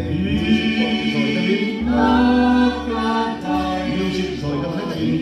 Music pawh ti zawi deuhin Music zawi deuh hlekin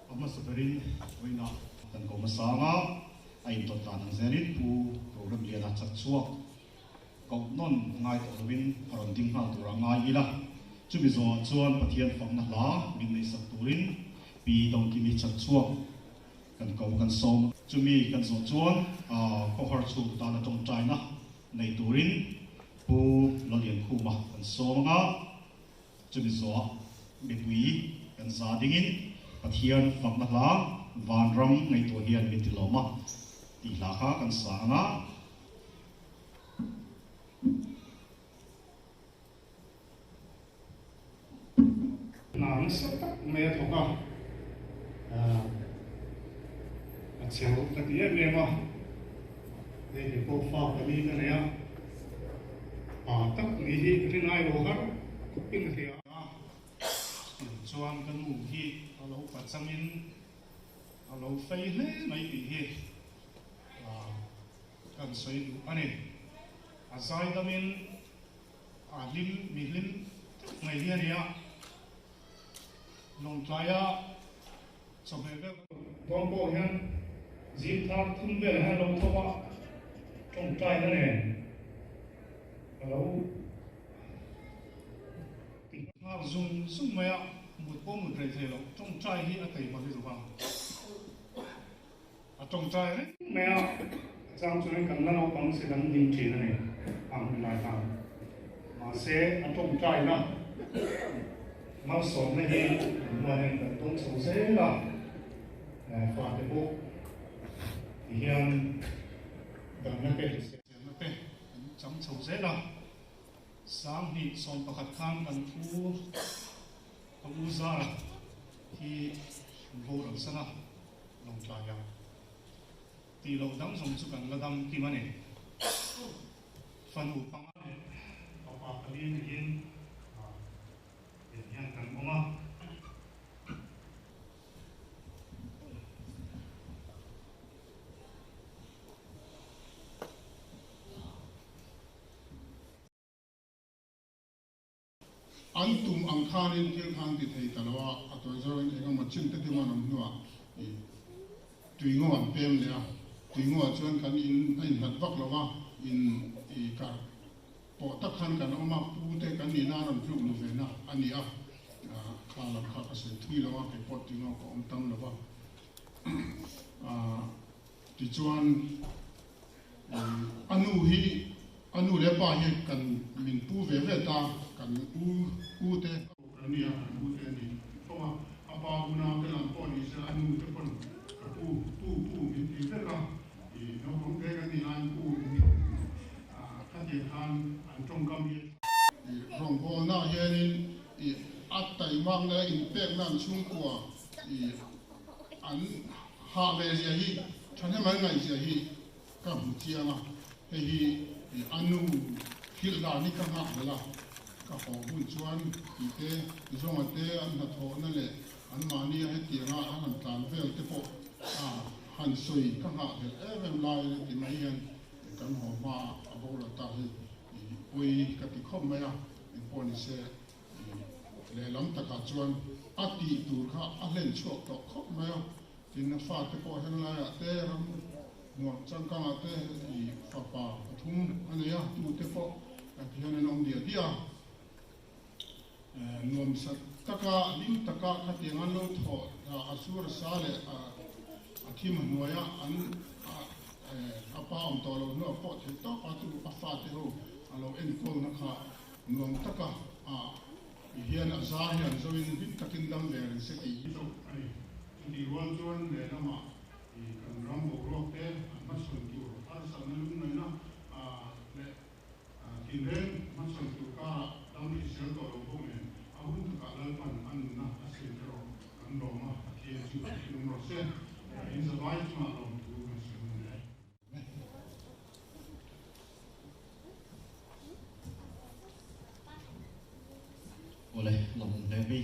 A hmasa berin vawiinah kan ko hmasa ang a, a intawt dan ang zelin Pu Roramliana chak chhuak koh nawn a ngai tawh lovin a rawn ding nghal tur a ngai ila. Chumi zawhah chuan Pathian fakna hla min neihsak turin Pi Dawngkimi chak chhuak kan ko kan sawm. Chumi kan zawh chuan khawhar chhung tana tawngtaina nei turin Pu Laliankhuma kan sawm ang a. Chumi zawh mipui kan za dingin Pathian fakna hla Vanram ngaihtuah hian min ti lawm a tih hla kha kan sa ang a. Hna nasa tak mai a thawk a, a cheu ka ti em em a, hei ke pawh fa pali ka nei a, pa tak ni hi ringai lo har khawpin a hria a, chuan ka nu hi a lo pachangin a lo fei hle mai tih hi kan sawi duh a ni. A zaidamin a hlim mi hlim tak mai hi a ni a, Lawngtlaia chawhmeh vel dawn pawh hian zing thar thum velah hian a lo thawk a, tawngtaina nen a lo ti nghal zung zung mai a, mut pawh mut rei thei lo, tawngtai hi a tei hma lutuk a. A tawngtai reng mai a, a chang chuan kan la naupang si kan ding thin a ni ang hun lai khan. Mahse a tawngtaina malsawmna hi kan hnuai hian kan tawng chho zel a, fate pawh ti hian damna te hriselna te kan chang chho zel a. 20 11 khan kan u ka u Zara hi an boral san a. Lawngtlai a tih loh dang zawng chu kan la dam kim a ni. Fanu panga leh fapa pali niin tiang hian kan awm a. An tum ang khanin thil kha an ti thei ta lo a, a tawi zawngin eng emaw chin te dim an awm hnuah i tuingo an pem leh a, tuingoah chuan kan in a inhlat vak lo va, in i kar pawh tak khan kan awm a, pu te kan nihna a rawn tluk luh ve na a ni a, kha lam kha ka sawi thui lo a, kei pawh tuingo ka awm tam lo va, tichuan. A nu hi a nu leh pa hi kan min pu ve ve ta, kan u u te a nia, kan u te a ni tho a, a pa unau te lam pawh ni se a nu te pawn ka pu pu pu min ti vek a, i naupang te kan nih laiin pu min ti a, khatiang khan an tawngkam hi a tha. I rawngbawlnaah hianin i a taimakna leh inpekna an chhungkua i an hah ve zia hi thahnem an ngaih zia hi ka hmu chiang a, hei hi a nu hrilh dan hi ka nghak hlel a, ka haw hun chuan tih te zawnga te an hnathawhna leh an mahni a hetianga an han tlan vel te pawh a han sawi ka nghak hlel em em lai a ti mai hian kan haw hma a boral ta hi pawi ka ti khawp mai a, engpawh ni se. Lehlam takah chuan a tih tur kha a hlen chhuak tawh khawp mai a, tin a fate pawh henglaiah te ram nuam changkangah te i fapa pathum a nei a, tute pawh tihian an awm diah diah a. Nuamsa taka hlim taka khatiang an lo thawh a sur a sa leh a thim hnuaia an a pa. awm tawh loh hnuah pawh theih tawpa chu a fate ho a lo enkawlna kha nuam taka a hian a zar hian zoin hlim takin dam ve reng se tih hi chauh a ni. Chutih rual chuan lehlamah kan ram boruak te an hmachhawn tur harsatna lungngaihna leh Tinreng hmachhawn tur karah dam hrisel tawh lo bawk nen a hun takah Lalpan a nunna a siam erawh kan lawm a, Pathian chu a thinlung rawh se. In zavai chungah lawmthu kan sawi hun e. Awle, lawmawm hle mai.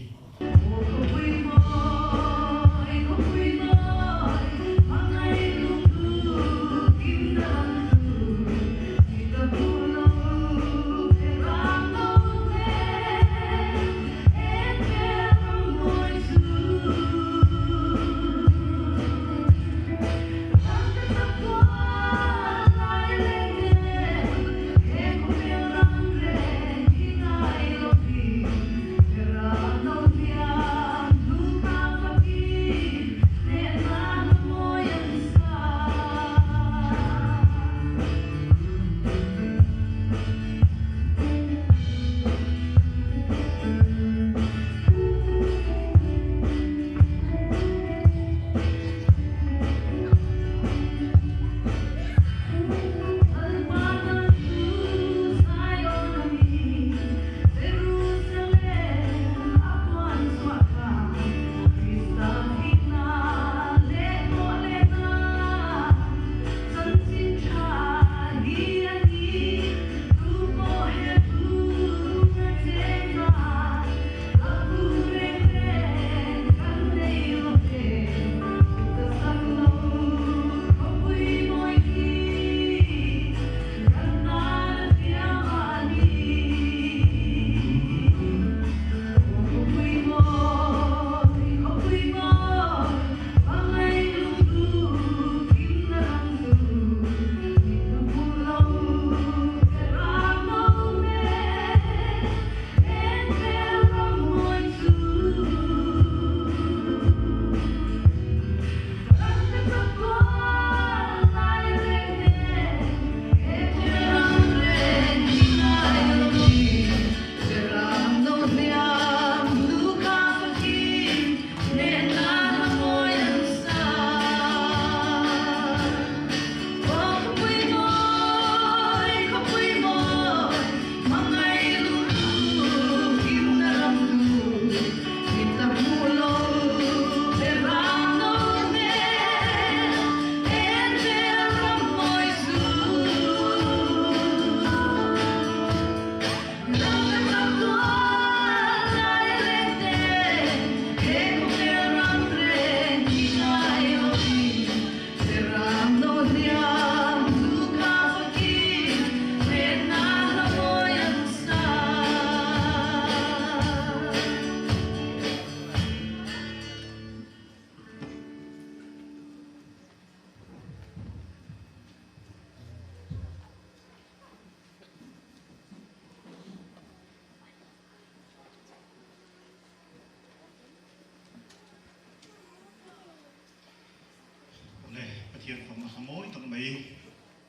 Awle, Pathian fakna kha mawi tak mai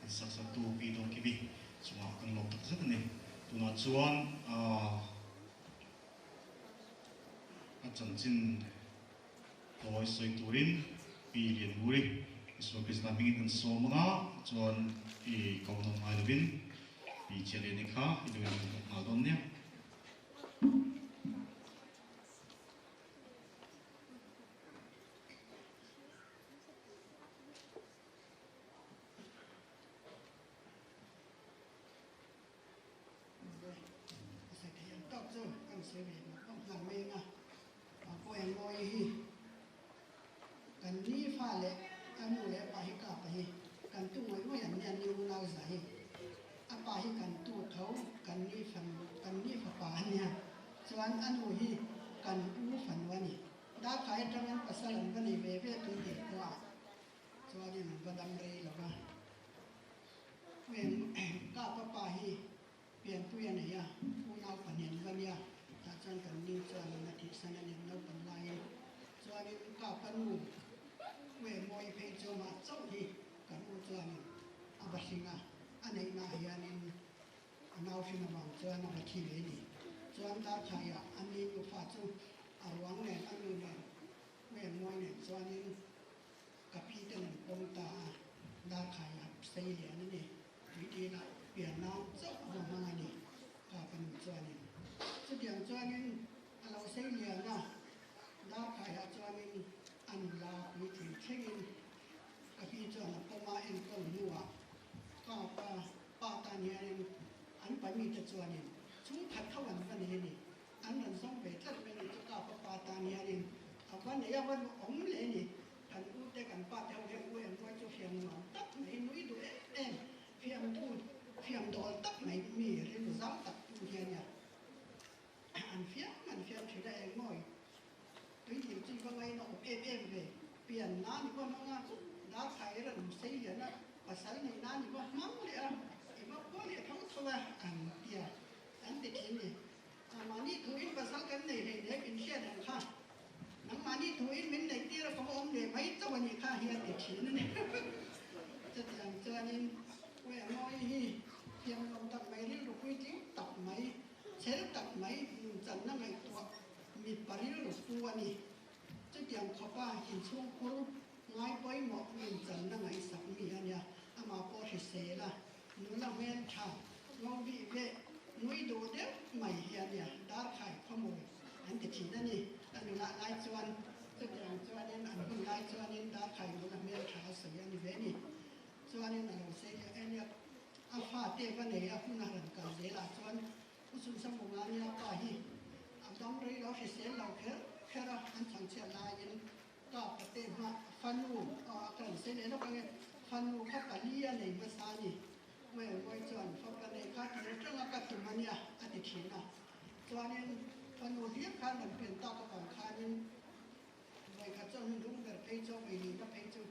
in sak saktu Pi Dawngkimi chungah kan lawm tak zet a ni. Tunah chuan a chanchin tawi sawi turin Pi Liannguri Isua Krista hmingin kan sawm ang a, chuan i ko nawm ngai lovin Pi Chialiani kha i lo in nghal dawn nia. Kan ni fa leh a nu leh a pa hi kapa hi kan tu ngawih ngawih an nia ni unau za hi a pa hi kan tu tho kan ni fanu kan ni fapa a nia chuan a nu hi kan u fanu a ni Darkai atangin pasal an va nei ve ve tui dil khua ah chuanin an va dam rei lo va kapa pa hi Pianpui a nei a, unau pahnih an va nia, tah chuan kan ni chuanin a thihsan a nen naupan laiin chuanin ka pa nu Uemawi phei chu amah chauh hi kan u chuanin a va patling a a neihnaah hianin a nau hrin avang chuan a va thi ve ni. Chuan Darkhaiah a ni nufa chu a ruang nen a nu nen Hmel mawi nen chuanin ka pi te nen pawm ta a, Darkhaiah sei lian a ni. Tuidilah pian nan chauh a va hmang a ni, ka pa nu chuanin. Chutiang chuanin a lo sei lian a, Darkhaiah chuanin a nula puitling thlengin ka pi chuan a pawm a enkawl hnuah ka pa pa tan hianin an pamite chuanin chhungkhat tho an va nei a ni. An rawn zawng ve tlat mai ni chu ka pa pa tan hianin a va nei a va awm leh a ni. Kan u te kan pa te ho hian u em ruai chu fiam nuam tak mai nui duh em em fiam tu fiam dawl tak mai mi rilru zau tak tu hian nia an fiam an fiam thin a eng mawi tui dil chu i va ngaina awm em em ve pian nan i va hmang a darkhai rawn sei lian a pasal nei nan i va hmang leh a i va phaw leh tho tho a an tia an ti thin ni. Mahni thuin pasal kan nei hlei hle min hriat ang kha. Nangmahni thuin min neih tir a ka va awm leh mai chauh a nih kha hi a ti thin a ni. Chutiang chuanin Uia Mawi hi thiamlo tak mai, rilru puitling tak mai, chhel tak mai, nunchanna ngaihtuah mipa rilru pu a ni. Chutiang khawpa inchhungkhur ngai pawimawh nunchanna ngaihsak mi a nia, amah pawh hrisel a. Nula hmeltha ngo bih veh nui duh deuh mai hi a nia, Darkhai khawmawi an ti thin a ni. A nula lai chuan chutiang chuanin an hun lai chuanin Darkhai nula hmeltha a sawi a ni ve ni. Chuanin a lo sei leh en a, a fate va nei a hun a rawn kal zelah chuan Pu Chhunsamunga nia pa hi a dam rei lo hrisel lo kher kher a, an chhangchhiat laiin Ka pate hma fanu a kan sei leh lawk ange, fanu kha pali a nei hmasa a ni. Ngawi ngawi chuan fapa nei kha tir atanga ka tum a nia a ti thin a. Chuanin fanu hlir khan rawn pian tak avang khanin vawikhat chuan hun dum ber phei chu vawi nihna phei chu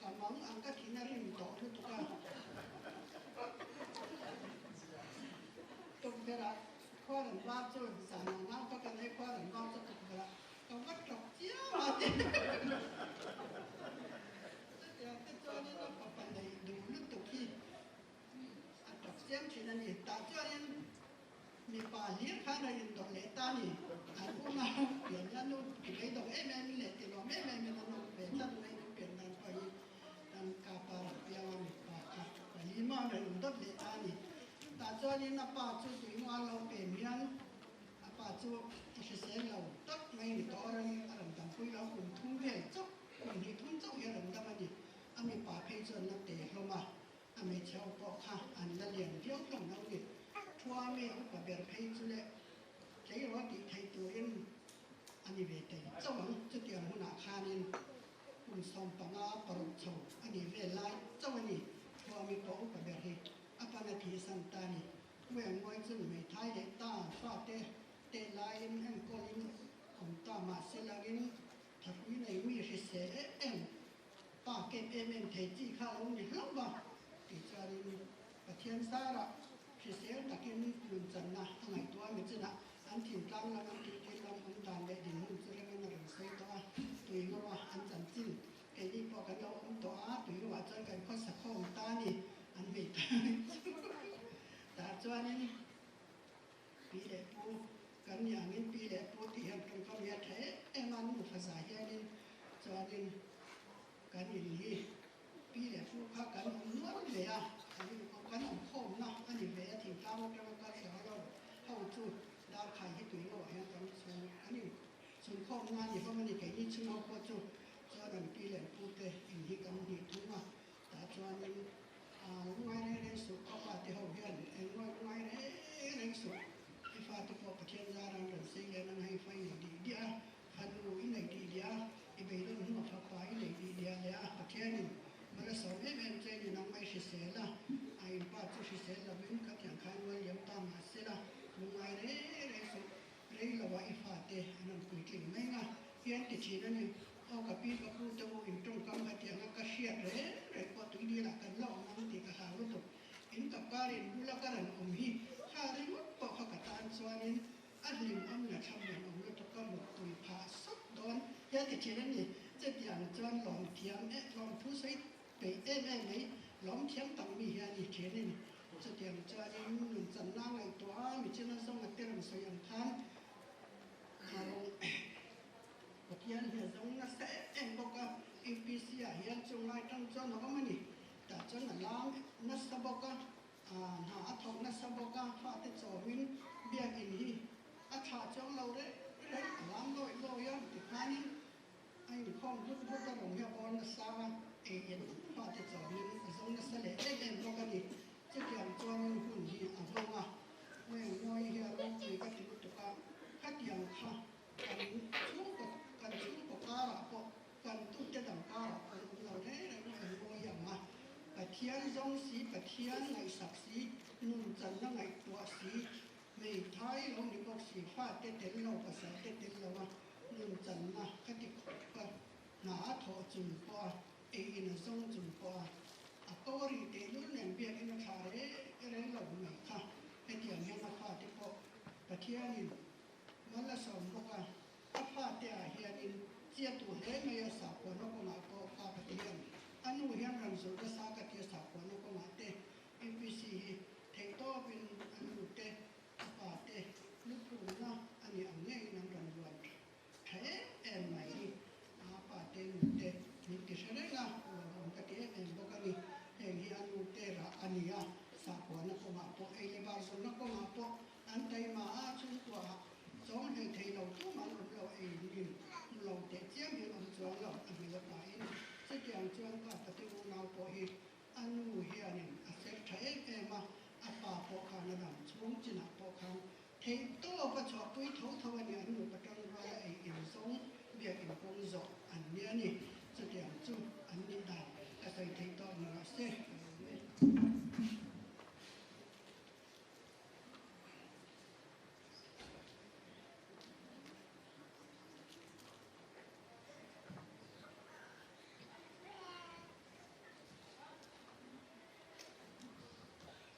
ka mang ang ka thin a rim tawh lutuk a. Tukverhah khua rawn var chu zanah nau kha kan ei khua rawn var chu tukverhah Ka va tawp chiang a ti. Chutiang te chuanin a fapa neih duh lutuk hi a tawp chiang thin a ni. Tah chuanin mipa hlir khan a indawh leh ta a ni. An unga pian hian nu ti beidawng em em in leh ti lawm em em in an awm ve tlat mai in pian dan pawh hi kan kapa ram pianga mipa kha pali mawn a indawt leh ta a ni. Tah chuanin a pa chu tuinga lo pem hian A pa chu a hrisel lo tak mai ni tawh a rawn a rawn dampui lo, kum thum vel chauh, kum hnih thum chauh hi a rawn dam a ni. A mipa phei chuan la te hlawm a, a hmeichhe ho pawh kha an la lian viau hlawm lo ni. Thuami upa ber phei chu leh tleirawl tih theih turin a ni ve thei chauh ang. Chutiang hunah khanin kum 15 paruk chho a nih vel lai chauh a ni. Thuami pawh upa ber hi a pan a thihsan ta a ni. Hmel ngawi chu hmeithai leh ta fate te laiin enkawlin awm ta mahse langin thapui nei mi hrisel em em pa kep em em thei chi kha lo ni hlauh va tih chuanin Pathian zarah hrisel takin nunchanna a ngaihtuah a mi chinah an thintlang lam an tihtir lam awm dan leh dinhmun chu remin a rawn sawi tawh a, tui ngawa an chanchin keini pawh kan lo awm tawh a, tui ngawah chuan kan khawsa khawm ta a ni. An hmei ta chu tah chuanin pi leh pu kan nih angin pi leh pu tih hian tawngkam hi a tha em em a, nufa zah hianin chuanin kan in hi pi leh pu kha kan awm nual ve a, kan awm khawmna a ni ve a, thingtlang atanga kal thla ho ho chu darkhai hi tui ngawah hian kan chhung an in chhung khawmna a ni hlawm a ni, keini chhung ho pawh chu chuan an pi leh pu te in hi kan hnih thung a. Tah chuanin lungngai reng reng suh, ka fate ho hian eng lungngai reng reng suh, i fate pawh Pathian zara an rawn sei leh nang hei fa i nei dih diah a, fanu i nei dih diah a, i beidawn hnuah fapa i nei dih diah leh a, Pathianin mal a sawm em em che ni nang mai hrisel a, a inpa chu hrisel lovin ka thiang khan rual liam ta mah sela, lungngai reng reng suh, rei loah i fate an rawn puitling mai nga hian ti thin a ni. Aw ka pi ka pu te u in tawngkam kha tianga ka hriat reng reng pawh tui dilah kan la awm ang tih ka hlau lutuk. In ka kar in bula ka rawn awm hi kha ringawt pawh kha ka tan chuanin a hlim awm la thlam rawn awm lutuk ka mut tui phah sawt dawn hian ti thin a ni. Chutiang chuan lawm thiam eh lawm thu sawi peih em em mai. Lawm thiam tak mi hi a ni thin a ni. Chutiang chuanin nun channa ngaihtuah a, michina zawnga te rawn sawi ang khan a rawng Pathian hi a zawng nasa em em bawk a, UPC ah hian chunglai tang chuan a awm a ni. Tah chuan a lam nasa bawk a, hna a thawk nasa bawk a, fate chawmin biakin hi a thlah chuang lo reng reng, a lam lawih lawih a, tikhanin A inkhawm hlut hlut a rawn hi a bawr nasa a, ei in fate chawmin a zawng nasa leh em em bawk a ni. Chutiang chuanin hun hi a hmang a, Ngawi hi a ropui ka ti lutuk a, khatiang kha kan chhungkaw kan chhungkaw karah pawh kan tute dang karah pawh an awm lo reng reng a, an ngawi ang a, Pathian zawng si, Pathian ngaihsak si, nunchanna ngaihtuah si, hmeithai lo ni bawk si, fate tel lo, pasal te tel lo a, Nunchanna ka ti khawp a, hna a thawh chung pawh a, ei in a zawng chung pawh a, a ko ri tehlul nen biakin a thlah reng reng lo mai kha. Hetiang hian a fate pawh Pathianin mal a sawm bawk a, a fate ah hianin chiatu hle mai a sakhuana kawngah pawh pa Pathian a nu hian rawn zawrh nasa ka tia sakhuana kawngah te UPC hi theihtawpin a nu te A pa te luphumna a ni ang ngeiin an rawn luan tha em em mai hi. A pa te nu te min ti hre reng a, lawmawm ka ti em em bawk a ni. Heng hi a nu te rah a ni a, sahkuahna kawngah pawh ei leh bar zawrhna kawngah pawh an taima a, chhungkuaah chawng hlei thei lo tumah an awm lo, ei in hmu lo teh chiam hian awm chuang lo a hmel a pahin. Chutiang chuan ka pate unau pawh hi A nu hianin a ser tha em em a, a pa pawh khan a dam chhung chinah pawh khan theih tawp a chhuahpui tho tho a ni, an nupa tangruala ei inzawng biak inkawng zawh an ni a ni. Chutiang chu an nih dan ka sawi theih tawh ni rawh se, ka lawm e.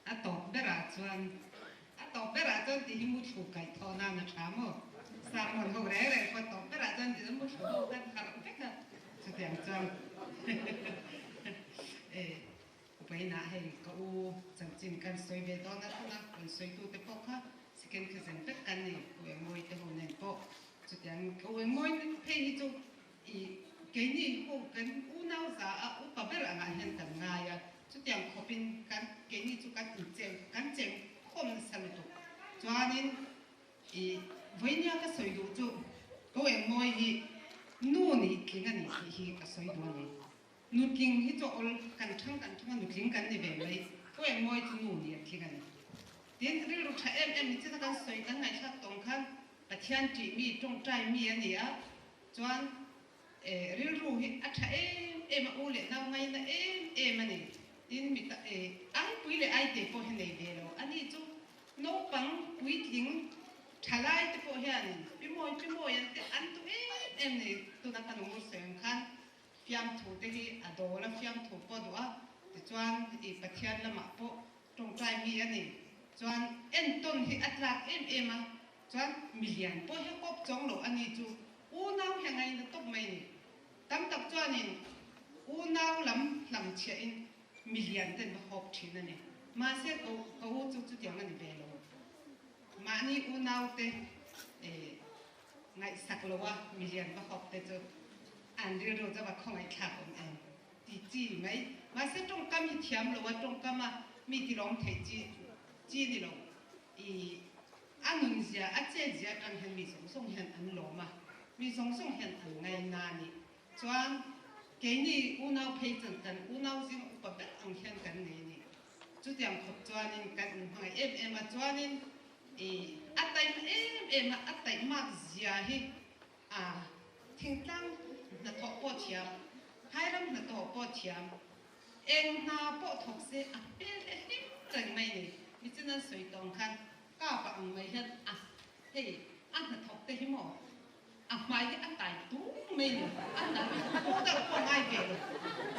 A tawp berah chuan a tawp berah chuan tih hi muthlu kaih thawh nan a tha maw? Sermon ho reng reng pawh tawp berah chuan tih chu muthlu ho kan harh vek a, chutiang chuan eh upainah hei ka u chanchin kan sawi ve dawn a thung a, rawn sawitute pawh kha second cousin vek kan ni, u Engmawii te ho nen pawh chutiang ka u Engmawii phei hi chu I keini ho kan unau za a upa ber angah hian kan ngai a, chutiang khawpin kan keini chu kan incheng kan cheng khawm nasa lutuk. Chuanin i vawinia ka sawi duh chu ko engmawi hi nu nih tling a ni tih hi ka sawi duh a ni. Nutling hi chu awl kan thang kan thang a nutling kan ni ve mai, ko engmawi chu nu nih a tling a ni. Tin, rilru tha em em ni chita kan sawi kan ngaihthlak tawng khan Pathian tih mi tawngtai mi a ni a, Chuan eh rilru hi a tha em em a, u leh nau ngaina em em a ni. Tin mi ta eh aipui leh aite pawh hi nei ve lo. Ani chu naupang puitling tha lai te pawh hianin pi mawi pi mawi an te an duh em em ni. Tuna ka nungur sawi ang khan fiamthu te hi a dawl a, fiamthu pawh a duh a. Tichuan i Pathian lamah pawh tawngtai mi a ni. Chuan entawn hi a tlak em em a. Chuan milian pawh hi a kawp chawng lo a ni chu unau hi a ngaina tawp mai ni. Tam tak chuanin unau lam hlam chhiahin milian ten va hawp thin a ni. Mahse ka ka u chu chutiang a ni ve lo. Mahni unau te ngaihsak lo a milian va hawp te chu an rilru chu a va khawngaihthlak awm em ti chi mai. Mahse tawngkam hi thiam lo a tawngkam a mi tilawm theih chi chi ni lo. I a nunzia, a chetzia atang hian mi zawng zawng hian an lawm a, mi zawng zawng hian an ngaina a ni. Chuan keini unau phei chuan kan unau zinga upa ber ang hian kan nei a ni. Chutiang khawp chuanin kan inhmangaih em em a, chuanin i a taima em em a, a taihmak zia hi a thingtlang hnathawh pawh thiam, phairam hnathawh pawh thiam, Eng hna pawh thawk se a hmel te hlim reng mai ni. Michin an sawi tawng khan kapa ang mai hian a hei a hnathawk te hi maw a hmai hi a tai tung mai ni. A hna pawh deuh pawh ngai ve lo.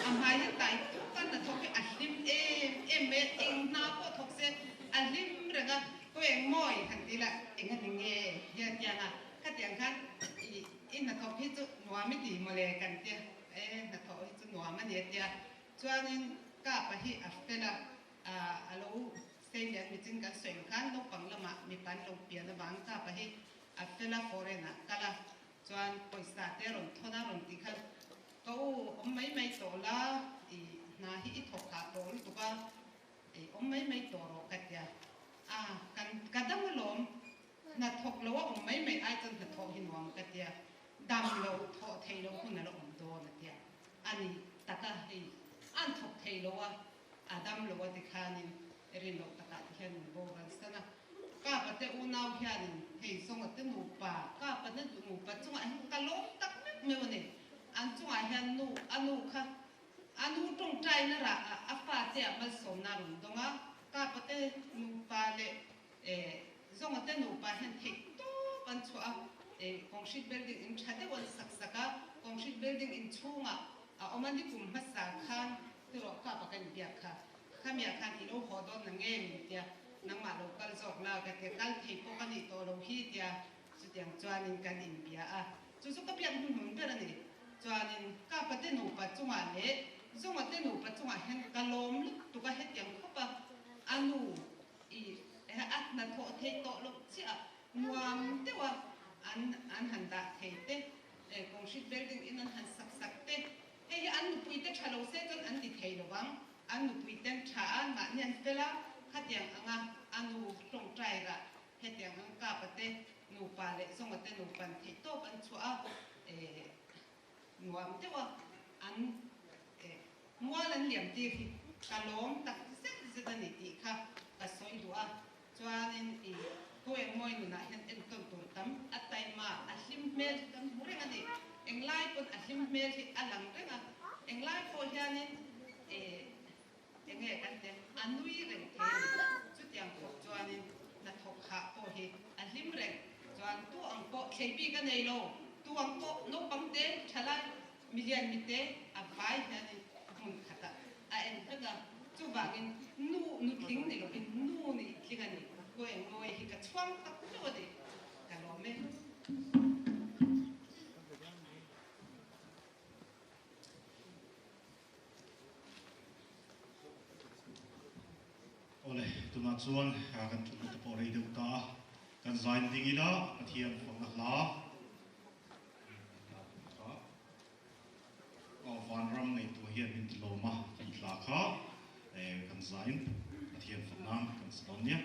A hmai hi tai tung a hnathawk hi a hlim em em mai a. Eng hna pawh thawk se a hlim reng a. Ko eng mawi han ti la eng a ni nge hian tiang a khatiang khan i i hnathawk hi chu nuam i ti mawle kan tia. E, hnathawh hi chu nuam a ni a tia. Chuanin Kapa hi a fel a, a lo sei lian michin kan sawi ang khan naupang lamah mipa an lo pian avang Kapa hi a fel a foreign ah kal a, chuan pawisa te rawn thawn a rawn tih khan ka u awm mai mai tawh la i hna hi i thawk hah tawh lutuk a, i awm mai mai tawh rawh ka tia a, kan ka dam alawm hna thawk lo a awm mai mai ai chuan hna thawh hi nuam ka tia dam lo thawh theih loh hun a la awm dawn a tia. A ni tak a, hei an thawk thei lo a, a dam lo a tikhanin rin loh takah ti hian min boral san a. Kapa te unau hianin hei zawnga te nupa, Kapa na nupa chungah hian ka lawm tak meuh meuh a ni. An chungah hian nu, a nu kha a nu tawngtaina rah ah a fate ah malsawmna a rawn dawng a, Kapa te nupa leh zawnga te nupa hian theih tawp an chhuah a, concrete building in tha deuh an sak sak a, concrete building in chhungah a awm a, nikum hmasa khan tirawh kap a ka inbiak kha, khamiah khan i lo haw dawn na nge min tia, nangmah lo kal zawk la ka tia, kal thei pawh ka nih tawh lo hi tia, chutiang chuanin kan inbia a, chu chu ka biak hnuhnun ber a ni. Chuanin kapa te nupa chungah leh zawnga te nupa chungah hian ka lawm lutuk a hetiang khawp a, a nu I a hnathawh theih tawh loh chiah nuam deuh a an an han dah thei te, concrete building in an han sak sak te, hei hi an nupui te tha lo se chuan an ti thei lo vang, an nupui ten tha a mahni an fel a, khatiang anga a nu tawngtai rah hetiang ang kapa te nupa leh zawnga te nupan theih tawp an chhuah a, nuam deuh a an mual an liam tir hi ka lawm tak zet zet a ni tih kha ka sawi duh a, chuanin i Pu Engmawi nunah hian entawn tur tam a taima a hlim hmel hi kan hmu reng a ni, englai pawn a hlim hmel hi a lang reng a, englai pawh hianin i enge kan ti a nui reng thei a ni, chutiang khawp chuanin hnathawk hah pawh hi a hlim reng, chuan tu ang pawh thlei bik a nei lo, tu ang pawh naupang te thalai Milian mite a vai hianin hmun khatah a en vek a, chuvangin nu nutling ni lovin nu nih tling a ni. Kawengmawi hi ka chhuang tak meuh a ni, ka lawm e. Awle, tunah chuan kan thutna te pawh rei deuh ta a, kan zain ding ila Pathian fakna hla. Aw vanram ngaihtuah hian min ti lawm a tih hla kha kan zain Pathian fak nan kan sa dawn nia.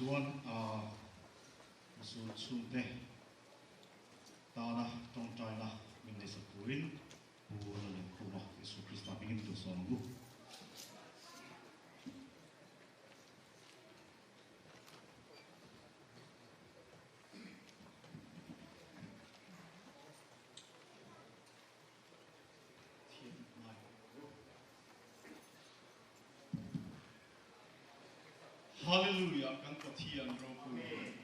chuan Misul chhungte tana tawngtaina min neihsak turin Pu Lalengkhuma Isu Krista hmingin duhsawm ang u. Hallelujah kan Pathian ropui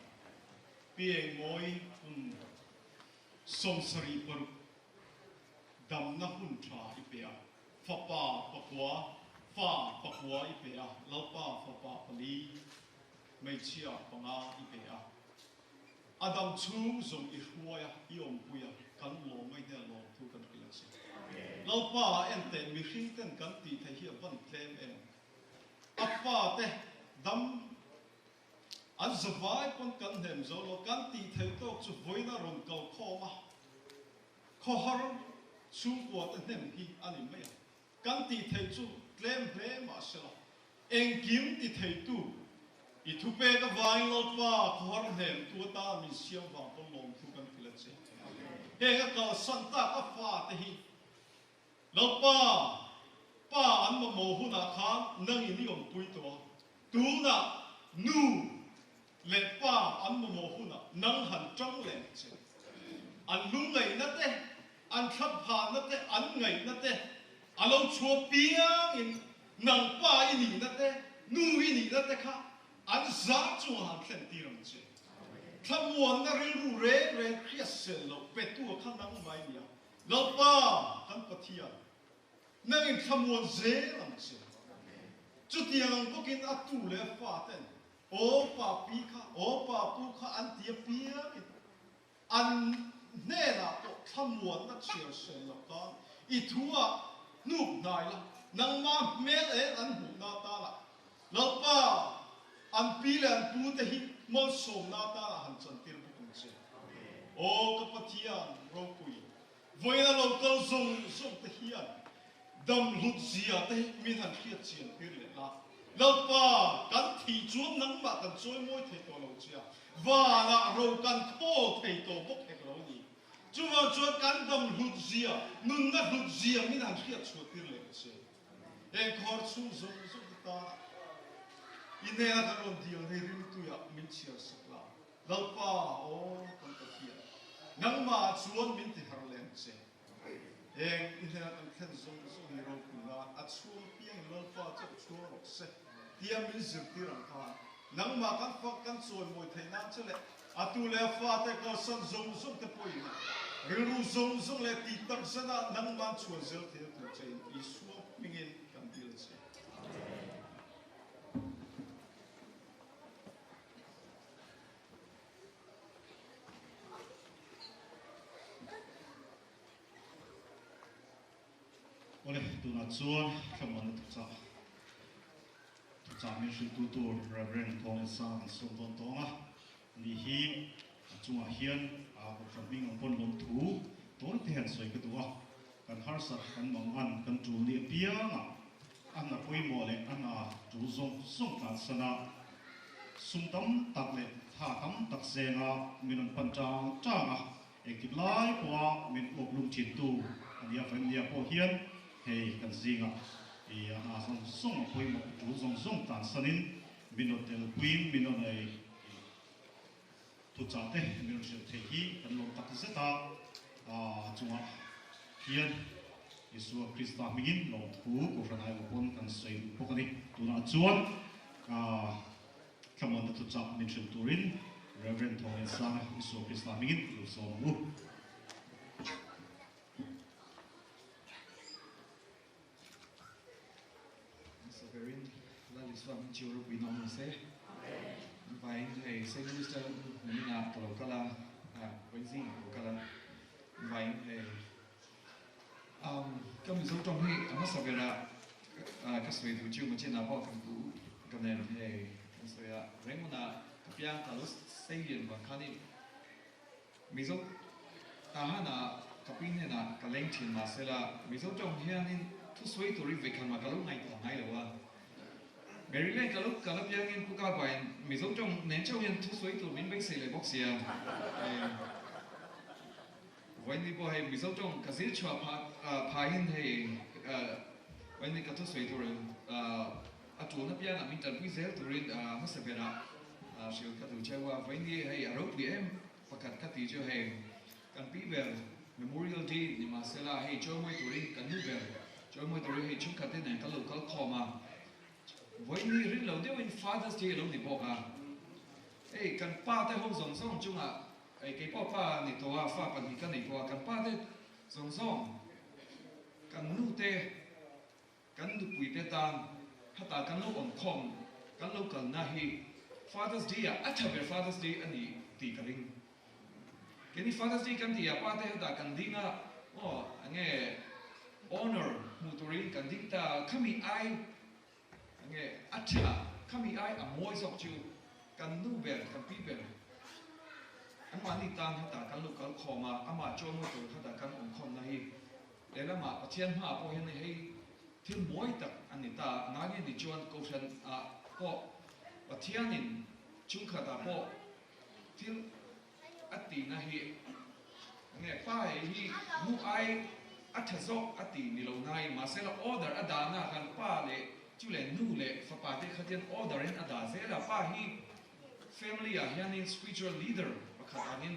Piengmawi kum 76 damna hun tha i pe a fapa pakua fa pakua i pe a Lalpa fapa pali hmeichhia panga i pe a A dam chhung zawng i hruai a, i awmpui a, kan lawm mai hne lawm thu kan hrilh a che. Lalpa a en teh mihring ten kan tih theih hi a van tlem em? A fa te dam an zavai pawn kan hnem zo lo, kan tih theih tawk chu vawiin a rawn kal khawm a, khawhar chhungkua te hnem hi a ni mai a. Kan tih theih chu tlem hle mahsela, engkim ti theitu i thupek avangin Lalpa khawhar hnemtu atan min siam vang pawn lawmthu kan hrilh a che. Heng a kalsan tak a fate hi Lalpa Pa an mamawh hunah khan nangin i awmpui tawh a, tunah Nu leh Pa an mamawh hunah nang han tang leh ang che. An lungngaihna te, an thlaphanna te, an ngaihna te a lo chhuah piangin nang pa i nihna te, nu i nihna te kha an za chungah han thlen tir ang che. Thlamuanna rilru reng reng hriat sel loh petu a kha nang mai nia. Lalpa kan Pathian, nangin thlamuan zel ang che. Chutiang ang bawkin a tu leh a fa ten Aw pa pi kha, aw pa pu kha an ti apiangin an hnenah pawh thlamuanna chhiar sel loh khan i thu ah hnuk hnai la, nangmah hmel en an hmuhna atana Lalpa an pi leh an pu te hi malsawmna atana han chantir bawk ang che. Aw ka Pathian ropui, vawiin a lo kal zawng zawng te hian Dam hlut zia te hi min han hriat chian tir leh la. Lalpa, kan thih chuan nangmah kan chawi mawi thei tawh lo che a, vanah ro kan khawl thei tawh bawk hek lo a ni. Chuvang chuan kan dam hlut zia, nunna hlut zia min han hriat chhuah tir leh che. Heng khawr chhung zawng zawng te tana i hnena kan rawn dil hi rimtuiah min chhiar sak la. Lalpa, aw kan Pathian, nangmah chuan min ti har leh ang che. Heng i hnena kan thlen zawng zawng hi ropui nan a chhung apiangin Lalpa chu a chhuang rawh se tia min zirtir ang khan nangmah kan fak kan chawimawi theih nan che leh a tu leh a fate kalsan zawng zawng te pawhin rilru zawng zawng leh tih tak zanah nangman chhuan zel theih a tur chein Isua hmingin kan dil che. Awle, tunah chuan thlamuanna thuchah thuchah min hrilhtu tur Rev. Thawng Sang an sawm dawn tawng a ni hi a chungah hian a kohhran hming ang pawn lawm thu tawn te hian sawi ka duh a, kan harsat kan mangan kan tul ni apiangah a hna pawimawh leh a hna tul zawng zawng tlansan a, sum tam tak leh tha tam tak zenga min rawn pan tang tang a, engtik lai pawha min uap lum thintu a nia Vania pawh hian hei kan zingah i a hna zawng zawng a pawimawh tul zawng zawng tlansanin min rawn telpuiin min rawn ei thuchah te min rawn hrilh theih hi kan lawm tak zet a, a chungah hian Isua Krista hmingin lawmthu Kohhran aiawh pawn kan sawi duh bawk a ni. Tunah chuan thlamuanna thuchah min hrilh turin Rev. Thawngensanga Isua Krista hmingin i lo sawm ang u. Sovereign Lal Isua hming chu ropui nawm ni se. An vaiin hei Saint Minister niminah ka lo kal a, vawiin ka lo kal a, an vaiin hei ka Mizo tawng hi a hmasa berah ka sawi duh chu Machinah pawh kan pu ka nen hei kan sawi a, Rengunah ka piang ka lo sei lian vang khanin Mizo Tahana ka pi hnenah ka leng thin mahsela Mizo tawng hianin thusawi tur i vekhan mah ka lo ngaihtuah ngai lo a. Maryland ka lo kal apiangin Pu Kabain Mizo tawng nen chauh hian thu sawi tur min beisei leh bawk sia. Vawiin pawh hei Mizo tawng ka zir chhuah phah phahin hei vawiin ka thusawi tur a tul apiangah min tanpui zel turin hmasa berah hrilh ka duh cheu a. Vawiin hei a ropui em pakhat ka tih chu hei kan pi ber Memorial Day ni mahsela hei chawimawi turin kan nu ber chawimawi turin hei chhungkhat te nen kan lo kal khawm a. Vawiin rin lo deuhin Father's Day a lo ni bawk a. Hei kan pa te ho zawng zawng chungah Hei kei pawh pa ni tawh a, fa pahnih ka nei tawh a, kan pa te zawng zawng, kan nu te, kan nupui te tan hetah kan lo awm khawm, kan lo kalna hi Father's Day ah a tha ber Father's Day a ni tih ka ring. Keini Father's Day kan tih ah pa te hetah kan ding a, aw enge honor hmuh turin kan ding ta a, khami ai Nge a tha khami ai a mawi zawk chu kan nu ber kan pi ber anmahni tan hetah kan lo kal khawm a, amah chawimawi tur hetah kan awm khawmna hi lehlamah Pathian hmaah pawh hian hei thil mawi tak a ni ta. Ngai ni chuan Kohhran ah pawh Pathianin chhungkhat ah pawh thil a tihna hi nge pa hei hi mu ai a tha zawk a ti ni lo nain mahsela order a dahna khan pa leh chu leh nu leh fapa te kha tian order in a dah zel a, pa hi family ah hianin spiritual leader pakhat angin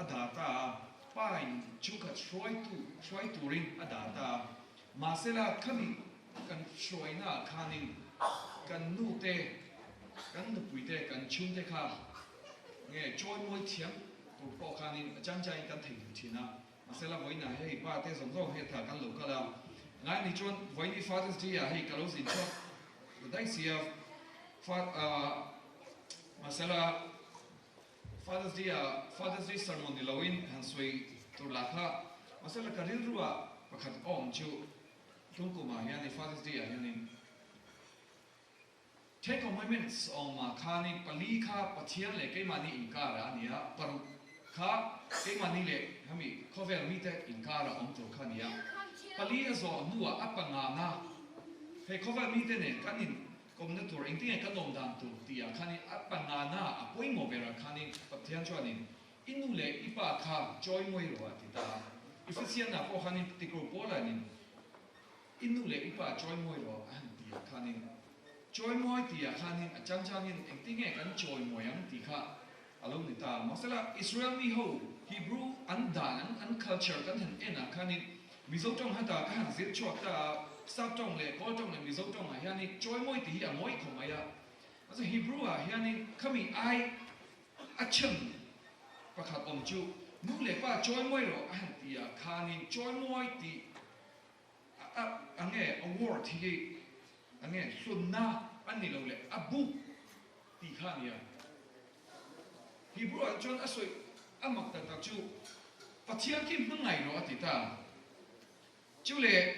a dah ta a, pa in chhungkhat hruaitu hruai turin a dah ta a, mahsela khami kan hruaina ah khanin kan nu te kan nupui te kan chhungte kha Nge chawimawi thiam tur pawh khanin a chang changin kan thei duh thin a, mahsela vawiinah hei pa te zawng zawng hei tha kan lo kal a, ngai ni chuan vawiini Father's Day ah hei ka lo zin chhuak ta daih si a, fa mahsela Father's Day ah Father's Day sermon ni loin han sawi tur lah kha, mahsela ka rilru ah pakhat awm chu tungkum ah hian Father's Day ah hianin. Ten Commandments awmah khanin pali kha Pathian leh keimahni inkarah a ni a, paruk kha keimahni leh hemi khawvel mite inkarah awm tur kha a ni a. Pali a zawh hnuah a pangana hei khawvel mite nen kan inkawmna tur engtinge kan awm dan tur tihah khanin a pangana a pawimawh berah khanin Pathian chuanin i nu leh i pa kha chawimawi rawh a ti ta a. Ephesianah pawh khanin tikro Paulanin I nu leh i pa chawimawi rawh a han ti ah khanin, chawimawi tih ah khanin a chang changin engtinge kan chawimawi ang tih kha a lo ni ta. Mahsela Israel mi ho Hebrew an dan an an culture kan han en ah khanin Mizo tawng hata ka han zir chhuak ta a, Sap tawng leh Kawl tawng leh Mizo tawng ah hianin chawimawi tih hi a mawi khawp mai a. Mahse Hebrew ah hianin khami ai a chhan pakhat awm chu nu leh pa chawimawi rawh a han ti ah khanin chawimawi tih A a nge award hi a nge hlunna a ni lo leh a buk tih kha a nia. Hebrew ah chuan a sawi a mak tak tak chu Pathian khi hmangaih rawh a ti ta. Chu leh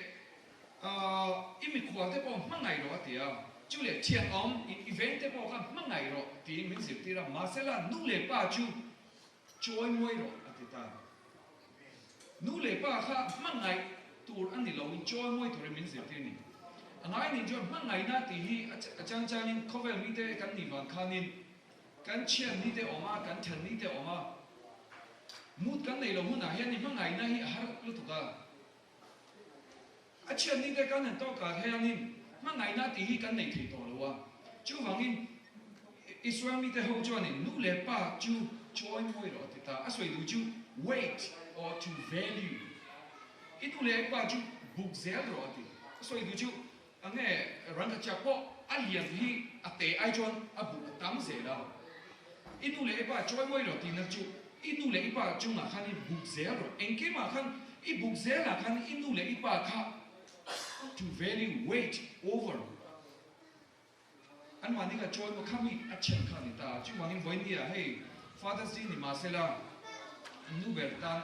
i mikhual te pawh hmangaih rawh a ti a. Chu leh thianawm i veng te pawh kha hmangaih rawh tiin min zirtir a. Mahsela nu leh pa chu Chawimawi rawh a ti ta. Nu leh pa kha hmangaih tur a ni loin chawimawi turin min zirtir ni. A ngai nih chuan hmangaihna tih hi a chang changin khawvel mite kan nih vang khanin kan chhiat ni te awm a, kan then ni te awm a, mood kan neih loh hunah hian i hmangaihna hi a har lutuk a. A chhiat ni te kan han tawk ah hianin hmangaihna tih hi kan nei thei tawh lo a. Chuvangin Israel mite ho chuanin nu leh pa chu chawimawi rawh a ti ta. A sawi duh chu weight or to value. I nu leh pa chu buk zel rawh a ti. A sawi duh chu enge rangkachak pawh a lian hi a te ai chuan a buk a tam zel a. I nu leh i pa chawimawi rawh tihna chu i nu leh i pa chungah khan i buk zel rawh. Engkimah khan i buk zelah khan i nu leh i pa kha to value weight over anmahni kha chawimawi kha mi a chhen kha a ni ta. Chuvangin vawinia hei Father's Day ni mahsela nu ber tan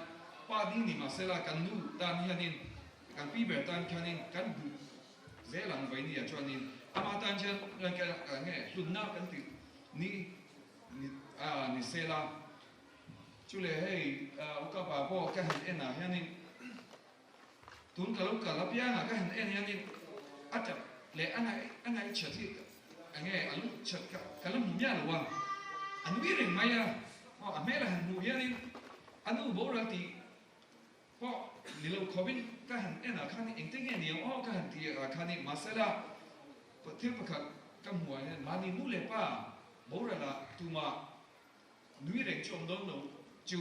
pa ding ni mahsela kan nu tan hianin kan pi ber tan khianin kan buk zel ang vawinia chuanin ama tan hian nge hlunna kan tih Ni ni a ni sela chu le hei uka pa pawh ka han en ah hianin tun ka lo kal apiang ah ka han en hianin a tap leh a ngaih a ngaih that hi. Enge a lu chat ka ka la hmu miah lo a, a nui reng mai a, aw a hmel a han hmuh hianin a nu boral tih pawh ni lo khawpin ka han en ah khan engte nge ni ang aw ka han ti ah khanin mahsela thil pakhat ka hmuh ah hian mahni nu leh pa boral ah tumah Nui reng chu awm dawn lo chu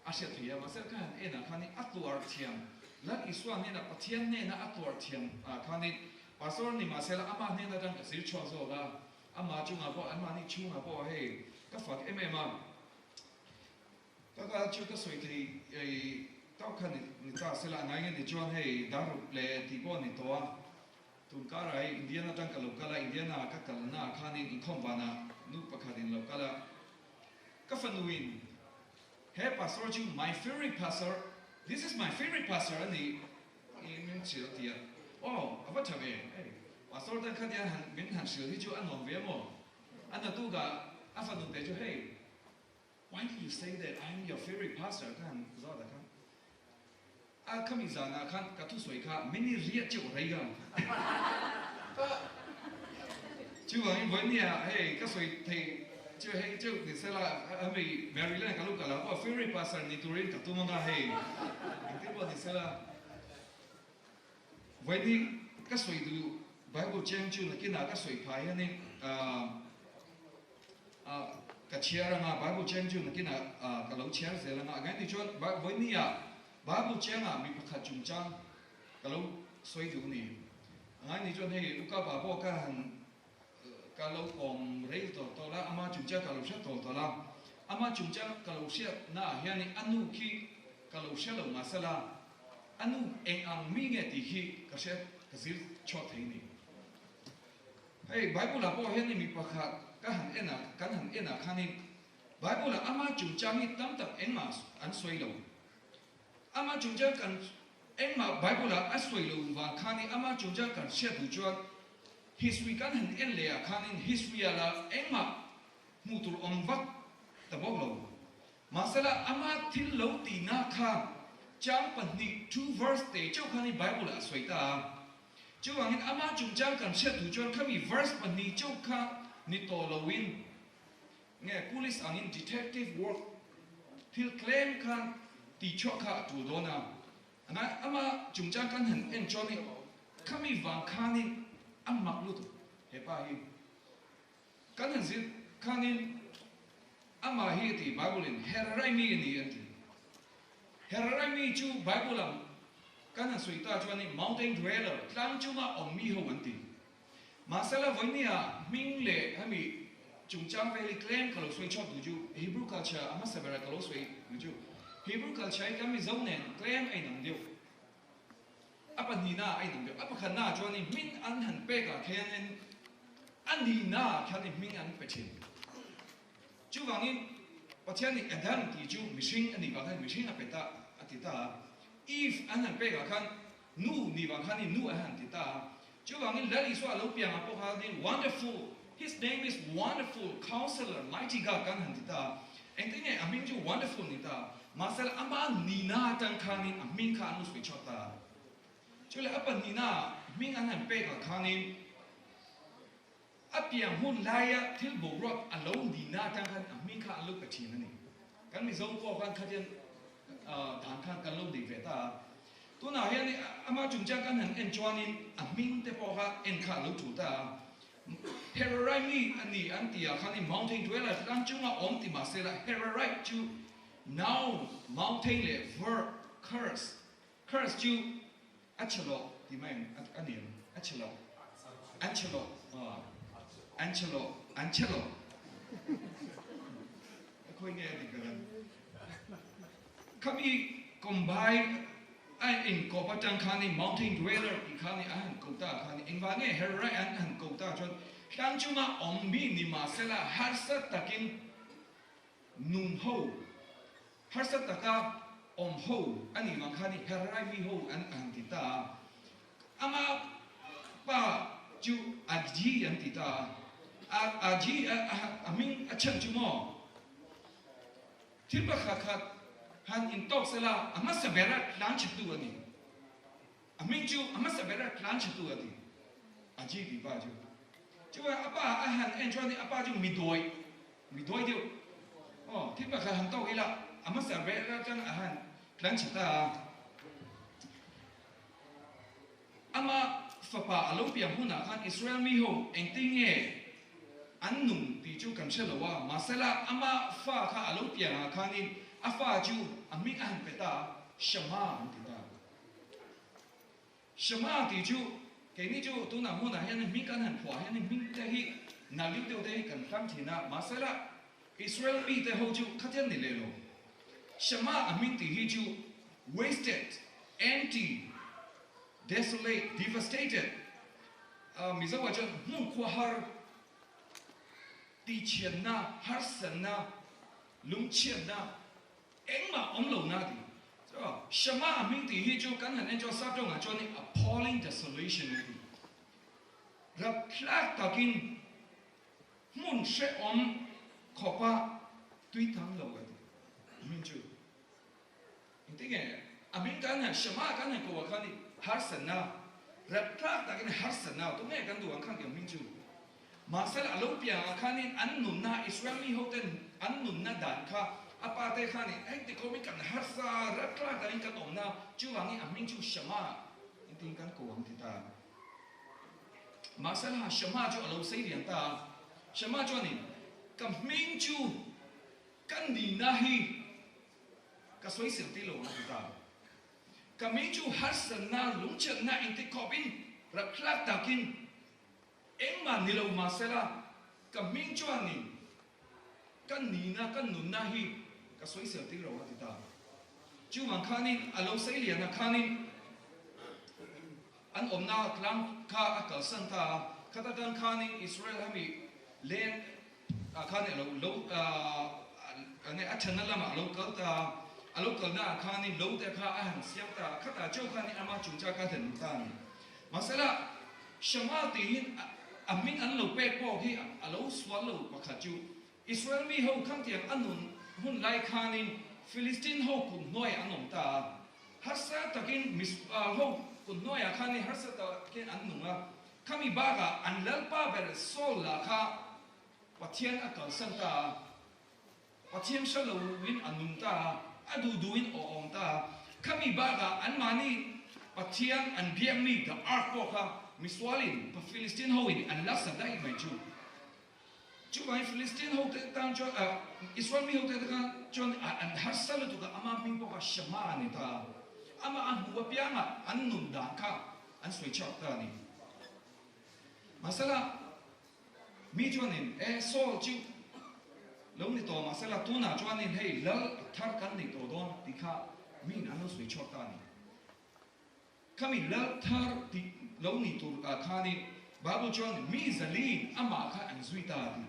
a hriat thei a, mahse ka han enah khanin a tuar thiam, Lal Isua hnenah Pathian hnena a tuar thiam ah khanin Pastor ni mahsela amah hnen atang ka zir chhuak zawk a, amah chungah pawh anmahni chhungah pawh hei ka fak em em a, ka kal chu ka sawi thei ei tawk kha ni ta sela a ngai nge ni chuan hei daruk leh tih pawh a ni tawh a. Tun karah hei Indiana tang ka lo kal a, Indiana ka kalna ah khanin inkhawm vanah nu pakhat in lo kal a, ka fanuin he pastor chu my favourite pastor, this is my favourite pastor a ni i min hrilh a ti a, aw a va tha ve, hei pastor tan kha tiang han min han hrilh hi chu a nuam ve a maw, a naktukah a fanu te chu hei Why did you say that I am your favourite pastor? Ka han zawt ah khan a khami zan ah khan ka thusawi kha mini riah cheuh rei a. Chuvangin vawinia hei ka sawi thei chu hei cheuh ni sela hemi Maryland ka lo kal ah pawh favourite pastor ni turin ka tum anga hei engtin pawh ni sela Vawiini ka sawi duh Bible cheng chu nakinah ka sawi phah hianin ka chhiar anga Bible cheng chu nakinah ka lo chhiar zel anga again ni chuan vawinia Bible chengah mi pakhat chungchang ka lo sawi duh ni angai ni chuan hei Ukapa pawh ka han ka lo kawm rei tawh tawh la ama chungchang ka lo hriat tawh tawh la ama chungchang ka lo hriat naah hianin a nu khi ka lo hria lo mahsela A nu eng ang mi nge tih hi ka hre ka zir chhuak thei ni. Hei Bible ah pawh hian mi pakhat ka han en ah kan han en ah khanin Bible ah ama chungchang hi tam tak engmah an sawi lo. Ama chungchang kan engmah Bible ah a sawi lo vang khanin ama chungchang kan hriat duh chuan history kan han en leh ah khanin history ah lah engmah hmuh tur awm vak ta bawk lo. Mahsela ama thil lo tihna kha chang pahnih, two verse, te chauh khan i Bible ah a sawi ta a. Chuvangin ama chungchang kan hriat duh chuan khami verse pahnih chauh kha ni tawh loin nge police angin detective work thil tlem khan tihchhuah kha a tul dawn a. Ama chungchang kan han en chuan i khami vang khanin a mak lutuk hepa hi. Kan han zir khanin amah hi a ti, Bible in Herarai mi a ni an ti. Herarai mi chu Bible ang kan han sawi ta chuanin mountain dweller, tlang chunga awm mi ho an ti. Mahsela vawinia hming leh hemi chungchang vel hi tlem ka lo sawi chhuak duh chu Hebrew culture a hmasa berah ka lo sawi duh chu Hebrew culture hi kan Mizo nen tlem a inang deuh. A pahnihna a inang deuh. A pakhatna ah chuan i hming an han pek ah khianin a nihna ah khian i hming an pe thin. Chuvangin Pathian nih Adam tih chu mihring a nih vang khan mihring a pe ta a ti ta a. Eve an han pek ah khan nu nih vang khan i nu an han ti ta a. Chuvangin Lal Isua a lo piang ah pawh khanin Wonderful, His name is Wonderful, Counselor, Mighty God kan han ti ta a. Engtin nge a hming chu Wonderful ni ta? Mahsela ama nihna atang khanin a hming kha an lo sawi chhuak ta a. Chule a pahnihna hming an han pek ah khanin a piang hun laia thil boruak a lo nihna atang khan a hming kha an lo pe thin a ni. Kan Mizo pawh khan khatiang dan khan kan lo nei ve ta a. Tunah hian ama chungchang kan han en chuanin a hming te pawh kha en kha a lo tul ta a. Herarai mi a ni an tih ah khanin mountain dweller tlang chunga awm ti mahsela Herarai chu noun, mountain leh verb, curse, curse chu a chhe loh ti mai ang a ni ang, a chhe loh, an chhe loh, an chhe loh, an chhe loh. A khawi nge a dik ber ang? Khami combine a inkawp atang khanin mountain dweller tih kha ni a han ko ta kha ni. Engvah nge Herrai an han ko ta chuan tlang chunga awm mi ni mahsela harsa takin nun ho, harsa taka awm ho a nih vang kha ni Herrai mi ho an han ti ta a. Ama pa chu Aji an ti ta a. Aji a hming a chhan chu maw? Thil pakhat khat han intawk sela a hmasa bera tlan chhetu a ni. A hming chu a hmasa bera tlan chhetu a ti. A GD pa chu. Chuan a pa a han en chuan a pa chu mi dawi, mi dawi deuh. Aw, thil pakhat han tawk ila, a hmasa ber atang a han tlan chhe ta a. Ama fapa a lo piang hunah khan Israel mi ho engtin nge an nung tih chu kan hre lo a, mahsela ama fa kha a lo piang ah khanin a fa chu a hming a han pe ta a, Shama an ti ta. Shama tih chu keini chu tunah hmunah hian hming kan han phuah hian hming te hi nal deuh deuh te hi kan hlang thin a, mahsela Israel mite ho chu khatiang ni leh lo. Shama a hming tih hi chu wasted, empty, desolate, devastated, Mizo ah chuan hmun khua har, tihchhiatna, harsatna, lungchhiatna, engmah awm lo na ti. So, Shama a hming tih hi chu kan han en chuan sap tawngah chuan appalling desolation an ti. Rapthlak takin Hmun hrehawm khawpa tui tam lo a ti. Min chu engtin nge a min kan han Shema kan han ko ah khan i harsatna rapthlak takin harsatna tunge kan duh ang khan tiang min chu mahse a lo piang ah khanin an nunna Israel mi ho ten an nunna dan kha a pa te khanin engti khawmin kan harsa rapthlak takin kan awmna chuvangin a hming chu Shema engtin kan ko ang ti ta. Mahsela Shema chu a lo sei lian ta a, Shema chuanin, Ka hming chu ka nihna hi ka sawi sel ti lo ang a ti ta. Ka hming chu harsatna, lungchhiatna engti khawpin rapthlak takin engmah ni lo mahsela ka hming chuanin ka nihna, ka nunna hi ka sawi sel ti lo a ti ta. Chuvang khanin a lo sei lian a khanin, An awmna tlang kha a kalsan ta a, khata tang khanin Israel hemi leng ah khan a lo lo enge a thenna lamah a lo kal ta a, a lo kalna ah khanin lo te kha a han siam ta a, khatah chauh khanin ama chungchang kha a thlen ta a ni. Mahsela, Shama tiin a hming an lo pek pawh hi a lo sual lo pakhat chu Israel mi ho khangtiang a nun hun lai khanin Philistine ho kut hnuaiah an awm ta a. Harsa takin Mizpah ho kut hnuaiah khanin harsa takin an nung a. Khami bakah an lalpa ber Saul lah kha Pathian a kalsan ta a. Pathian hre loin a nung ta a, a duh duhin a awm ta a. Khami bakah anmahni Pathian an biakmi the Ark pawh kha misualin Philistine hoin an la sa daih mai chu. Chuvangin Philistine hote tan chuan, Israel mi hote tan chuan an harsa lutuk a, ama hming pawh kha Shema a ni ta a. Amah a hmu apianga an nun dan kha an sawi chhuak ta a ni. Mahsela, mi chuanin, E, Saul chu lo ni tawh mahsela tunah chuanin hei lal thar kan nei tawh dawn tih kha miin an lo sawi chhuak ta a ni. Khami lal thar tih lo ni tur ah khanin Bible chuan mi zaliin amah kha an zui ta a ti.